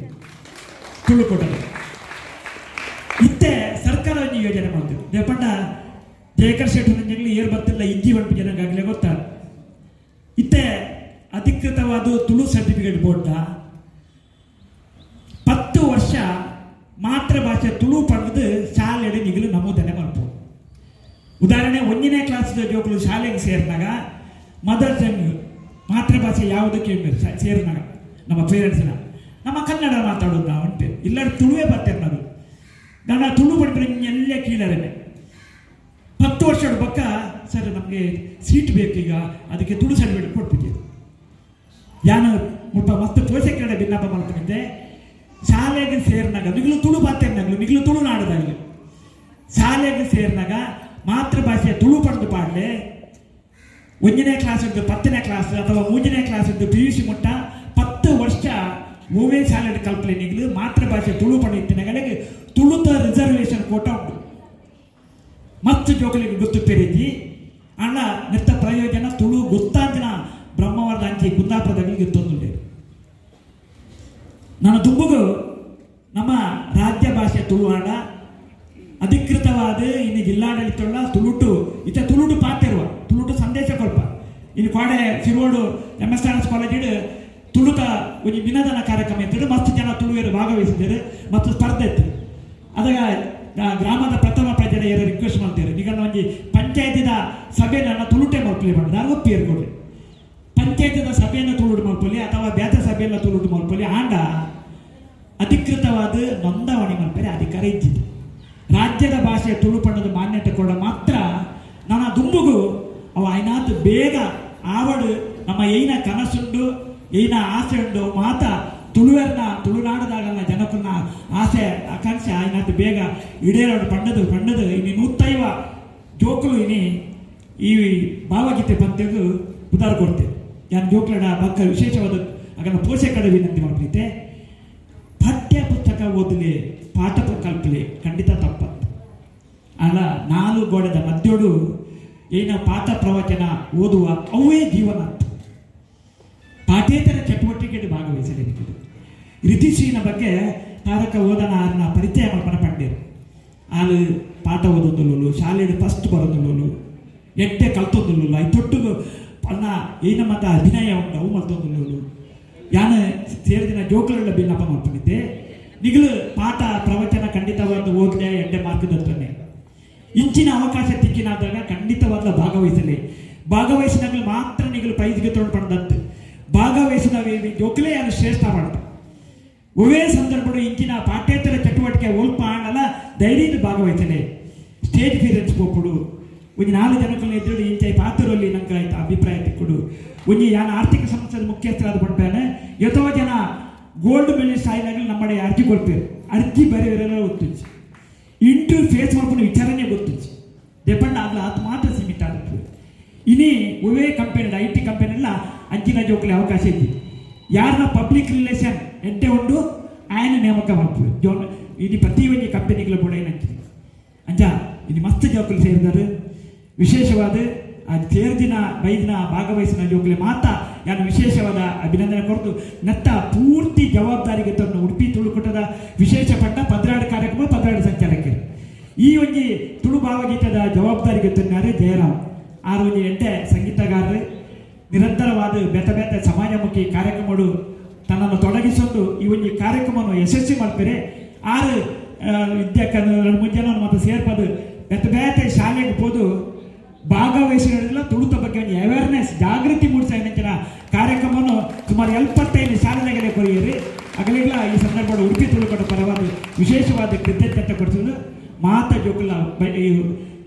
ತುಳುಕೂಟದ. ಇತ್ತೆ ಸರ್ಕಾರ ಒಂಜಿ ಯೋಜನೆ ಮಾಡ್ತಿತ್ತು. ದೇಪಂಡ ಜಯಕರ್ ಶೆಟ್ಟಿ ನಂಜಗ್ಲಿ ಏರ್ ಬತ್ತಿಲ್ಲ ಇಜ್ಜಿ ಪನ್ಪಿ ಜನಗಾಗಲೇ ಗೊತ್ತ. ಇತ್ತೆ ಅಧಿಕೃತವಾದ ತುಳು ಸರ್ಟಿಫಿಕೇಟ್ ಬೋರ್ಡ 10 ವರ್ಷ ಮಾತೃಭಾಷೆ ತುಳು ಪಡೆದು ಶಾಲೆಡ್ ನಿಗಲು ನಮೂದನೆ ಮಲ್ಪು. ಉದಾಹರಣೆ, 1ನೇ ಕ್ಲಾಸ್ ಜೋಕುಲು ಶಾಲೆಗೆ ಸೇರಿದಾಗ ಮದರ್ ಟಂಗ್, ಮಾತೃಭಾಷೆ ಯಾವುದಕ್ಕೆ ಸೇರಿನಾಗ ನಮ್ಮ ಪೇರೆಂಟ್ಸ್ನ ನಮ್ಮ ಕನ್ನಡ ಮಾತಾಡೋದು ನಾವು ಉಂಟು. ಇಲ್ಲ, ತುಳುವೇ ಬರ್ತೇವೆ ನಾವು. ನನ್ನ ತುಳು ಪಡ್ಪಿನ ಎಲ್ಲ ಕೀಳರಿಮೆ. 10 ವರ್ಷದ ಬೊಕ್ಕ ಸರ್, ನಮಗೆ ಸೀಟ್ ಬೇಕೀಗ, ಅದಕ್ಕೆ ತುಳು ಸರ್ಟಿಫಿಕೇಟ್ ಕೊಟ್ಬಿಟ್ಟಿದ್ದು. ಯಾನು ಮುಲ್ಪ ಮಸ್ತ್ ಪೋಷಕರ ಬಿನ್ನಪ ಮಲ್ಪುನಿದ್ದೆ. ಶಾಲೆಗೆ ಸೇರಿನಾಗ ನಿಗ್ಲು ತುಳು ಬಾತೆರ್ನಾಗ್ಲು, ನಿಗ್ಲು ತುಳು ನಾಡದಾಗಲಿ, ಶಾಲೆಗೆ ಸೇರಿನಾಗ ಮಾತೃಭಾಷೆ ತುಳು ಪಡೆದು ಪಾಡ್ಲೆ. 1ನೇ ಕ್ಲಾಸ್ ಇದ್ದು 10ನೇ ಕ್ಲಾಸ್ ಅಥವಾ 3ನೇ ಕ್ಲಾಸ್ ಇದ್ದು ಪಿ.ಯು.ಸಿ ಮುಟ್ಟ 10 ವರ್ಷ ಓವೇ ಶಾಲೆ ಕಲ್ಪಲೆ ನಿಗ್ಲು ಮಾತೃಭಾಷೆ ತುಳು ಪಡೆಯುತ್ತಿನಗಳಿಗೆ ತುಳುತ ರಿಸರ್ವೇಷನ್ ಕೋಟ ಉಂಟು. ಮಸ್ತ್ ಜೋಕುಲಿಗೆ ಗೊತ್ತು ಪೆರಿಜಿ. ಅಣ್ಣ, ನೆತ್ತ ಪ್ರಯೋಜನ ತುಳು ಗೊತ್ತಾಂತಿನ ಬ್ರಹ್ಮಾವರದ ಅಂಚಿ ಕುಂದಾಪುರದಾಗಲಿಗೆ ತೊಂದುಂಡೆ. ನನ್ನ ದುಂಬುಗು ನಮ್ಮ ರಾಜ್ಯ ಭಾಷೆ ತುಳು ಆಂಡ ಅಧಿಕೃತವಾದ ಇನ್ನು ಜಿಲ್ಲಾಡಳಿತವುಳ್ಳ ತುಳುಟು ಇತ್ತ ತುಳುಟು ಪಾತೆರುವ, ತುಳುಟು ಸಂದೇಶ ಕೊಲ್ಪ. ಇನ್ನು ಕೋಡೆ ಶಿರೋಡು ಎಂ.ಎಸ್.ಆರ್.ಎಸ್ ಕಾಲೇಜಿಡ್ ತುಳುತ ಒಂಜಿ ವಿನೋದನ ಕಾರ್ಯಕ್ರಮ ಇತ್ತು. ಮಸ್ತ್ ಜನ ತುಳುವೆರು ಭಾಗವಹಿಸಿದ್ದಾರೆ ಮತ್ತು ಸ್ಪರ್ಧೆ ಇತ್ತು. ಅದಾಗ ಗ್ರಾಮದ ಪ್ರಥಮ ಪ್ರಜೆಯ ರಿಕ್ವೆಸ್ಟ್ ಮಾಡ್ತಾರೆ, ಈಗ ಒಂಜಿ ಪಂಚಾಯತಿದ ಸಭೆ ನನ್ನ ತುಳುಟೆ ಮಲ್ಪಲಿ ಪಂಡ ಒಪ್ಪಿಯರು ಕೊಡ್ಲಿ. ಪಂಚಾಯತಿದ ಸಭೆಯನ್ನು ತುಳುಟು ಮಲ್ಪೊಲಿ ಅಥವಾ ಬೇತ ಸಭೆಯನ್ನು ತುಳುಟು ಮಲ್ಪೊಲಿ. ಆಂಡ ಅಧಿಕೃತವಾದ ನೋಂದಾವಣಿ ಮಲ್ಪರೆ ಅಧಿಕಾರ ಇದ್ದಿದ್ದು. ರಾಜ್ಯದ ಭಾಷೆ ತುಳು ಪಣ್ಣದ ಮಾನ್ಯತೆ ಕೊಡ ಮಾತ್ರ ನನ್ನ ದುಂಬುಗು ಅವ ಐನಾತ್ ಬೇಗ ಆವಡು. ನಮ್ಮ ಏನ ಕನಸುಂಡು, ಏನ ಆಸೆ ಉಂಡು, ಮಾತ ತುಳುವೆರ್ನ ತುಳುನಾಡದಾಗಲ್ಲ ಜನಕುನ ಆಸೆ ಆಕಾಂಕ್ಷೆ ಐನಾತ್ ಬೇಗ ಈಡೇರೋಡು ಪಂಡದು ಪಂಡದು. ಇನಿ ನೂತ್ತೈವ ಜೋಕುಲು ಇನಿ ಈ ಭಾವಗೀತೆ ಪಂತ್ಯಗು ಪುದಾರ್ ಕೊಡ್ತೇವೆ. ಯಾನ್ ಜೋಕ್ಲೆಡ ಬಕ್ಕ ವಿಶೇಷವಾದ ಅಗನ ಪೋಷಕರ ವಿನಂತಿ ಮಾಡ್ತೈತೆ. ಪಠ್ಯ ಪುಸ್ತಕ ಓದಲಿ, ಪಾಠ ಕಲ್ಪಲಿ, ಖಂಡಿತ ತಪ್ಪತ್ತು ಅಲ್ಲ. ನಾಲ್ಕು ಗೋಡೆದ ಮಧ್ಯೋಡು ಏನ ಪಾಠ ಪ್ರವಚನ ಓದುವ ಅವೇ ಜೀವನ. ಪಾಠೇತರ ಚಟುವಟಿಕೆ ಭಾಗವಹಿಸಲೇಬೇಕು. ರಿತಿಶ್ರೀನ ಬಗ್ಗೆ ತಾರಕ ಓದನ ಆರ್ನ ಪರಿಚಯ ಮಲ್ಪನ ಪಂಡೇರು. ಆಲು ಪಾಠ ಓದೊಂದುಲ್ಲುಲು, ಶಾಲೆಡ್ ಫಸ್ಟ್ ಬರೋದುಲ್ಲುಲು, ಎಡ್ಡೆ ಕಲ್ತೊಂದುಲ್ಲುಲು, I ತೊಟ್ಟುಗು ಅನ್ನ ಏನ ಮತ ಅಭಿನಯ ಉಂಟು, ಅವು ಮಲ್ತೊಂದುಲ್ಲುಲು. ಯಾನ ಸೇರಿದಿನ ಜೋಕುಲೆಲ್ಲ ಬಿನ್ನಪ ಮಲ್ಪನಿದ್ದೆ. ನಿಗಲು ಪಾಠ ಪ್ರವಚನ ಖಂಡಿತವಾದ ಓದ್ಲೆ, ಎಡ್ಡೆ ಮಾರ್ಕ್ ದತ್ತನೆ. ಇಂಚಿನ ಅವಕಾಶ ತಿಕ್ಕಿನಾದಾಗ ಖಂಡಿತವಾದ ಭಾಗವಹಿಸಲಿ. ಭಾಗವಹಿಸಿದಾಗ ಮಾತ್ರ ನಿಗಲು ಪ್ರೈಸ್ಗೆ ತೊಗೊಂಡು ಪಡೆದತ್ತು. ಭಾಗವಹಿಸಿದ ಜೋಕುಲೇ ಯಾರು ಶ್ರೇಷ್ಠ ಮಾಡ್ತಾರೆ. ಒವೇ ಸಂದರ್ಭಡು ಇಂಚಿನ ಪಾಠ್ಯೇತರ ಚಟುವಟಿಕೆ ಒಲ್ಪ ಆಂಡಲ ಧೈರ್ಯದ ಭಾಗವಹಿಸಲೆ. ಸ್ಟೇಜ್ ಫಿಯರೆನ್ಸ್ ಪೋಪುಡು. ಒಂಜಿ ನಾಲ್ಕು ಜನಕ್ಕೂ ಎದುರು ಇಂಚ ಪಾತ್ರರಲ್ಲಿ ನಂಗೆ ಆಯ್ತು ಅಭಿಪ್ರಾಯ ತಿಕ್ಕುಡು. ಒಂಜಿ ಯಾನ ಆರ್ಥಿಕ ಸಂಸ್ಥೆದ ಮುಖ್ಯಸ್ಥರಾದ ಪಡ್ಪೇನೆ. ಎತೋ ಜನ ಗೋಲ್ಡ್ ಮೆಡಲಿಸ್ಟ್ ಆಯಿನಾಗಲಿ ನಮ್ಮಡೆ ಅರ್ಜಿ ಕೊಡ್ಪೇರು. ಅರ್ಜಿ ಬರೆಯರೆಲ್ಲ ಗೊತ್ತುಂಚಿ, ಇಂಟರ್ವ್ಯೂ ಫೇಸ್ ಮಾಡ್ಕೊಂಡು ವಿಚಾರನೆ ಗೊತ್ತುಂಚಿ. ದೆಪಂಡ ಆಗ್ಲ ಆತ ಮಾತ್ರ ಸೀಮಿತ ಆಗುತ್ತೆ. ಇನಿ ಒವೇ ಕಂಪನಿ, IT company ಎಲ್ಲ ಅಂಚಿನ ಜೋಕುಲೆ ಅವಕಾಶ ಇದ್ದಿ. ಯಾರನ್ನ ಪಬ್ಲಿಕ್ ರಿಲೇಷನ್ ಎಡ್ಡೆ ಉಂಡು ಆಯನ ನೇಮಕ ಮಾಡ್ತೀವಿ ಜೋನ್. ಇನಿ ಪ್ರತಿ ಒಂಜಿ ಕಂಪನಿಗಳ ಬೋಡೈನ ಅಂಚಿನ ಅಂಚ ಇನಿ ಮಸ್ತ್ ಜೋಕುಲು ಸೇರಿದರು. ವಿಶೇಷವಾದ ಆ ಸೇರ್ದಿನ ಬೈದಿನ ಭಾಗವಹಿಸಿನ ಜೋಕುಲೆ ಮಾತ ಯಾನು ವಿಶೇಷವಾದ ಅಭಿನಂದನೆ ಕೊರತು. ನತ್ತ ಪೂರ್ತಿ ಜವಾಬ್ದಾರಿಗೆ ತಂದು ಉಡುಪಿ ತುಳುಕೂಟದ ವಿಶೇಷ ಪಟ್ಟ 12 ಕಾರ್ಯಕ್ರಮ, 12 ಸಂಚಾಲಕರು. ಈ ಒಂಜಿ ತುಳು ಭಾವಗೀತದ ಜವಾಬ್ದಾರಿಗೆ ತಂದಾರೆ ಜಯರಾಮ್ ಆರು. ಒಂಜಿ ಎಡ್ಡೆ ಸಂಗೀತಗಾರರು. ನಿರಂತರವಾದ ಬೇತೆ ಬೇತೆ ಸಮಾಜಮುಖಿ ಕಾರ್ಯಕ್ರಮಗಳು ತನ್ನನ್ನು ತೊಡಗಿಸೊಂದು ಈ ಒಂಜಿ ಕಾರ್ಯಕ್ರಮವನ್ನು ಯಶಸ್ವಿ ಮಾಡ್ತಾರೆ. ಆರು ವಿದ್ಯಾಕ 2-3 ಜನ ಮತ್ತೆ ಸೇರ್ಪದು ಬೇತೆ ಬೇತೆ ಶಾಲೆಗೆ ಪೋದು ಭಾಗವಹಿಸಿದ ತುಳುತ ಬಗ್ಗೆ ಒಂದು ಅವೇರ್ನೆಸ್, ಜಾಗೃತಿ ಮೂಡಿಸ ಇಂಚಿನ ಕಾರ್ಯಕ್ರಮವನ್ನು ಸುಮಾರು 75 ಶಾಲೆಗಳಿಗೆ ಕೊರಿಯರಿ. ಅಗಲಿಲ್ಲ ಈ ಸಂದರ್ಭ ಉಡುಪಿ ತುಳುಕೂಟ ಪರವಾದ ವಿಶೇಷವಾದ ಕೃತಜ್ಞತೆ ಕೊಡಿಸುವುದು. ಮಾತ ಜೋಕುಲ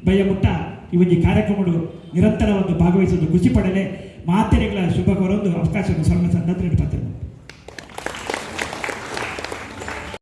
ಬಯ್ಯ ಮುಟ್ಟ ಈ ಒಂದು ಕಾರ್ಯಕ್ರಮಗಳು ನಿರಂತರವಾಗಿ ಭಾಗವಹಿಸುವುದು ಖುಷಿ ಪಡಲೆ. ಮಾತೆರೆಗಳ ಶುಭ ಕೋರೊಂದು ಅವಕಾಶವನ್ನು.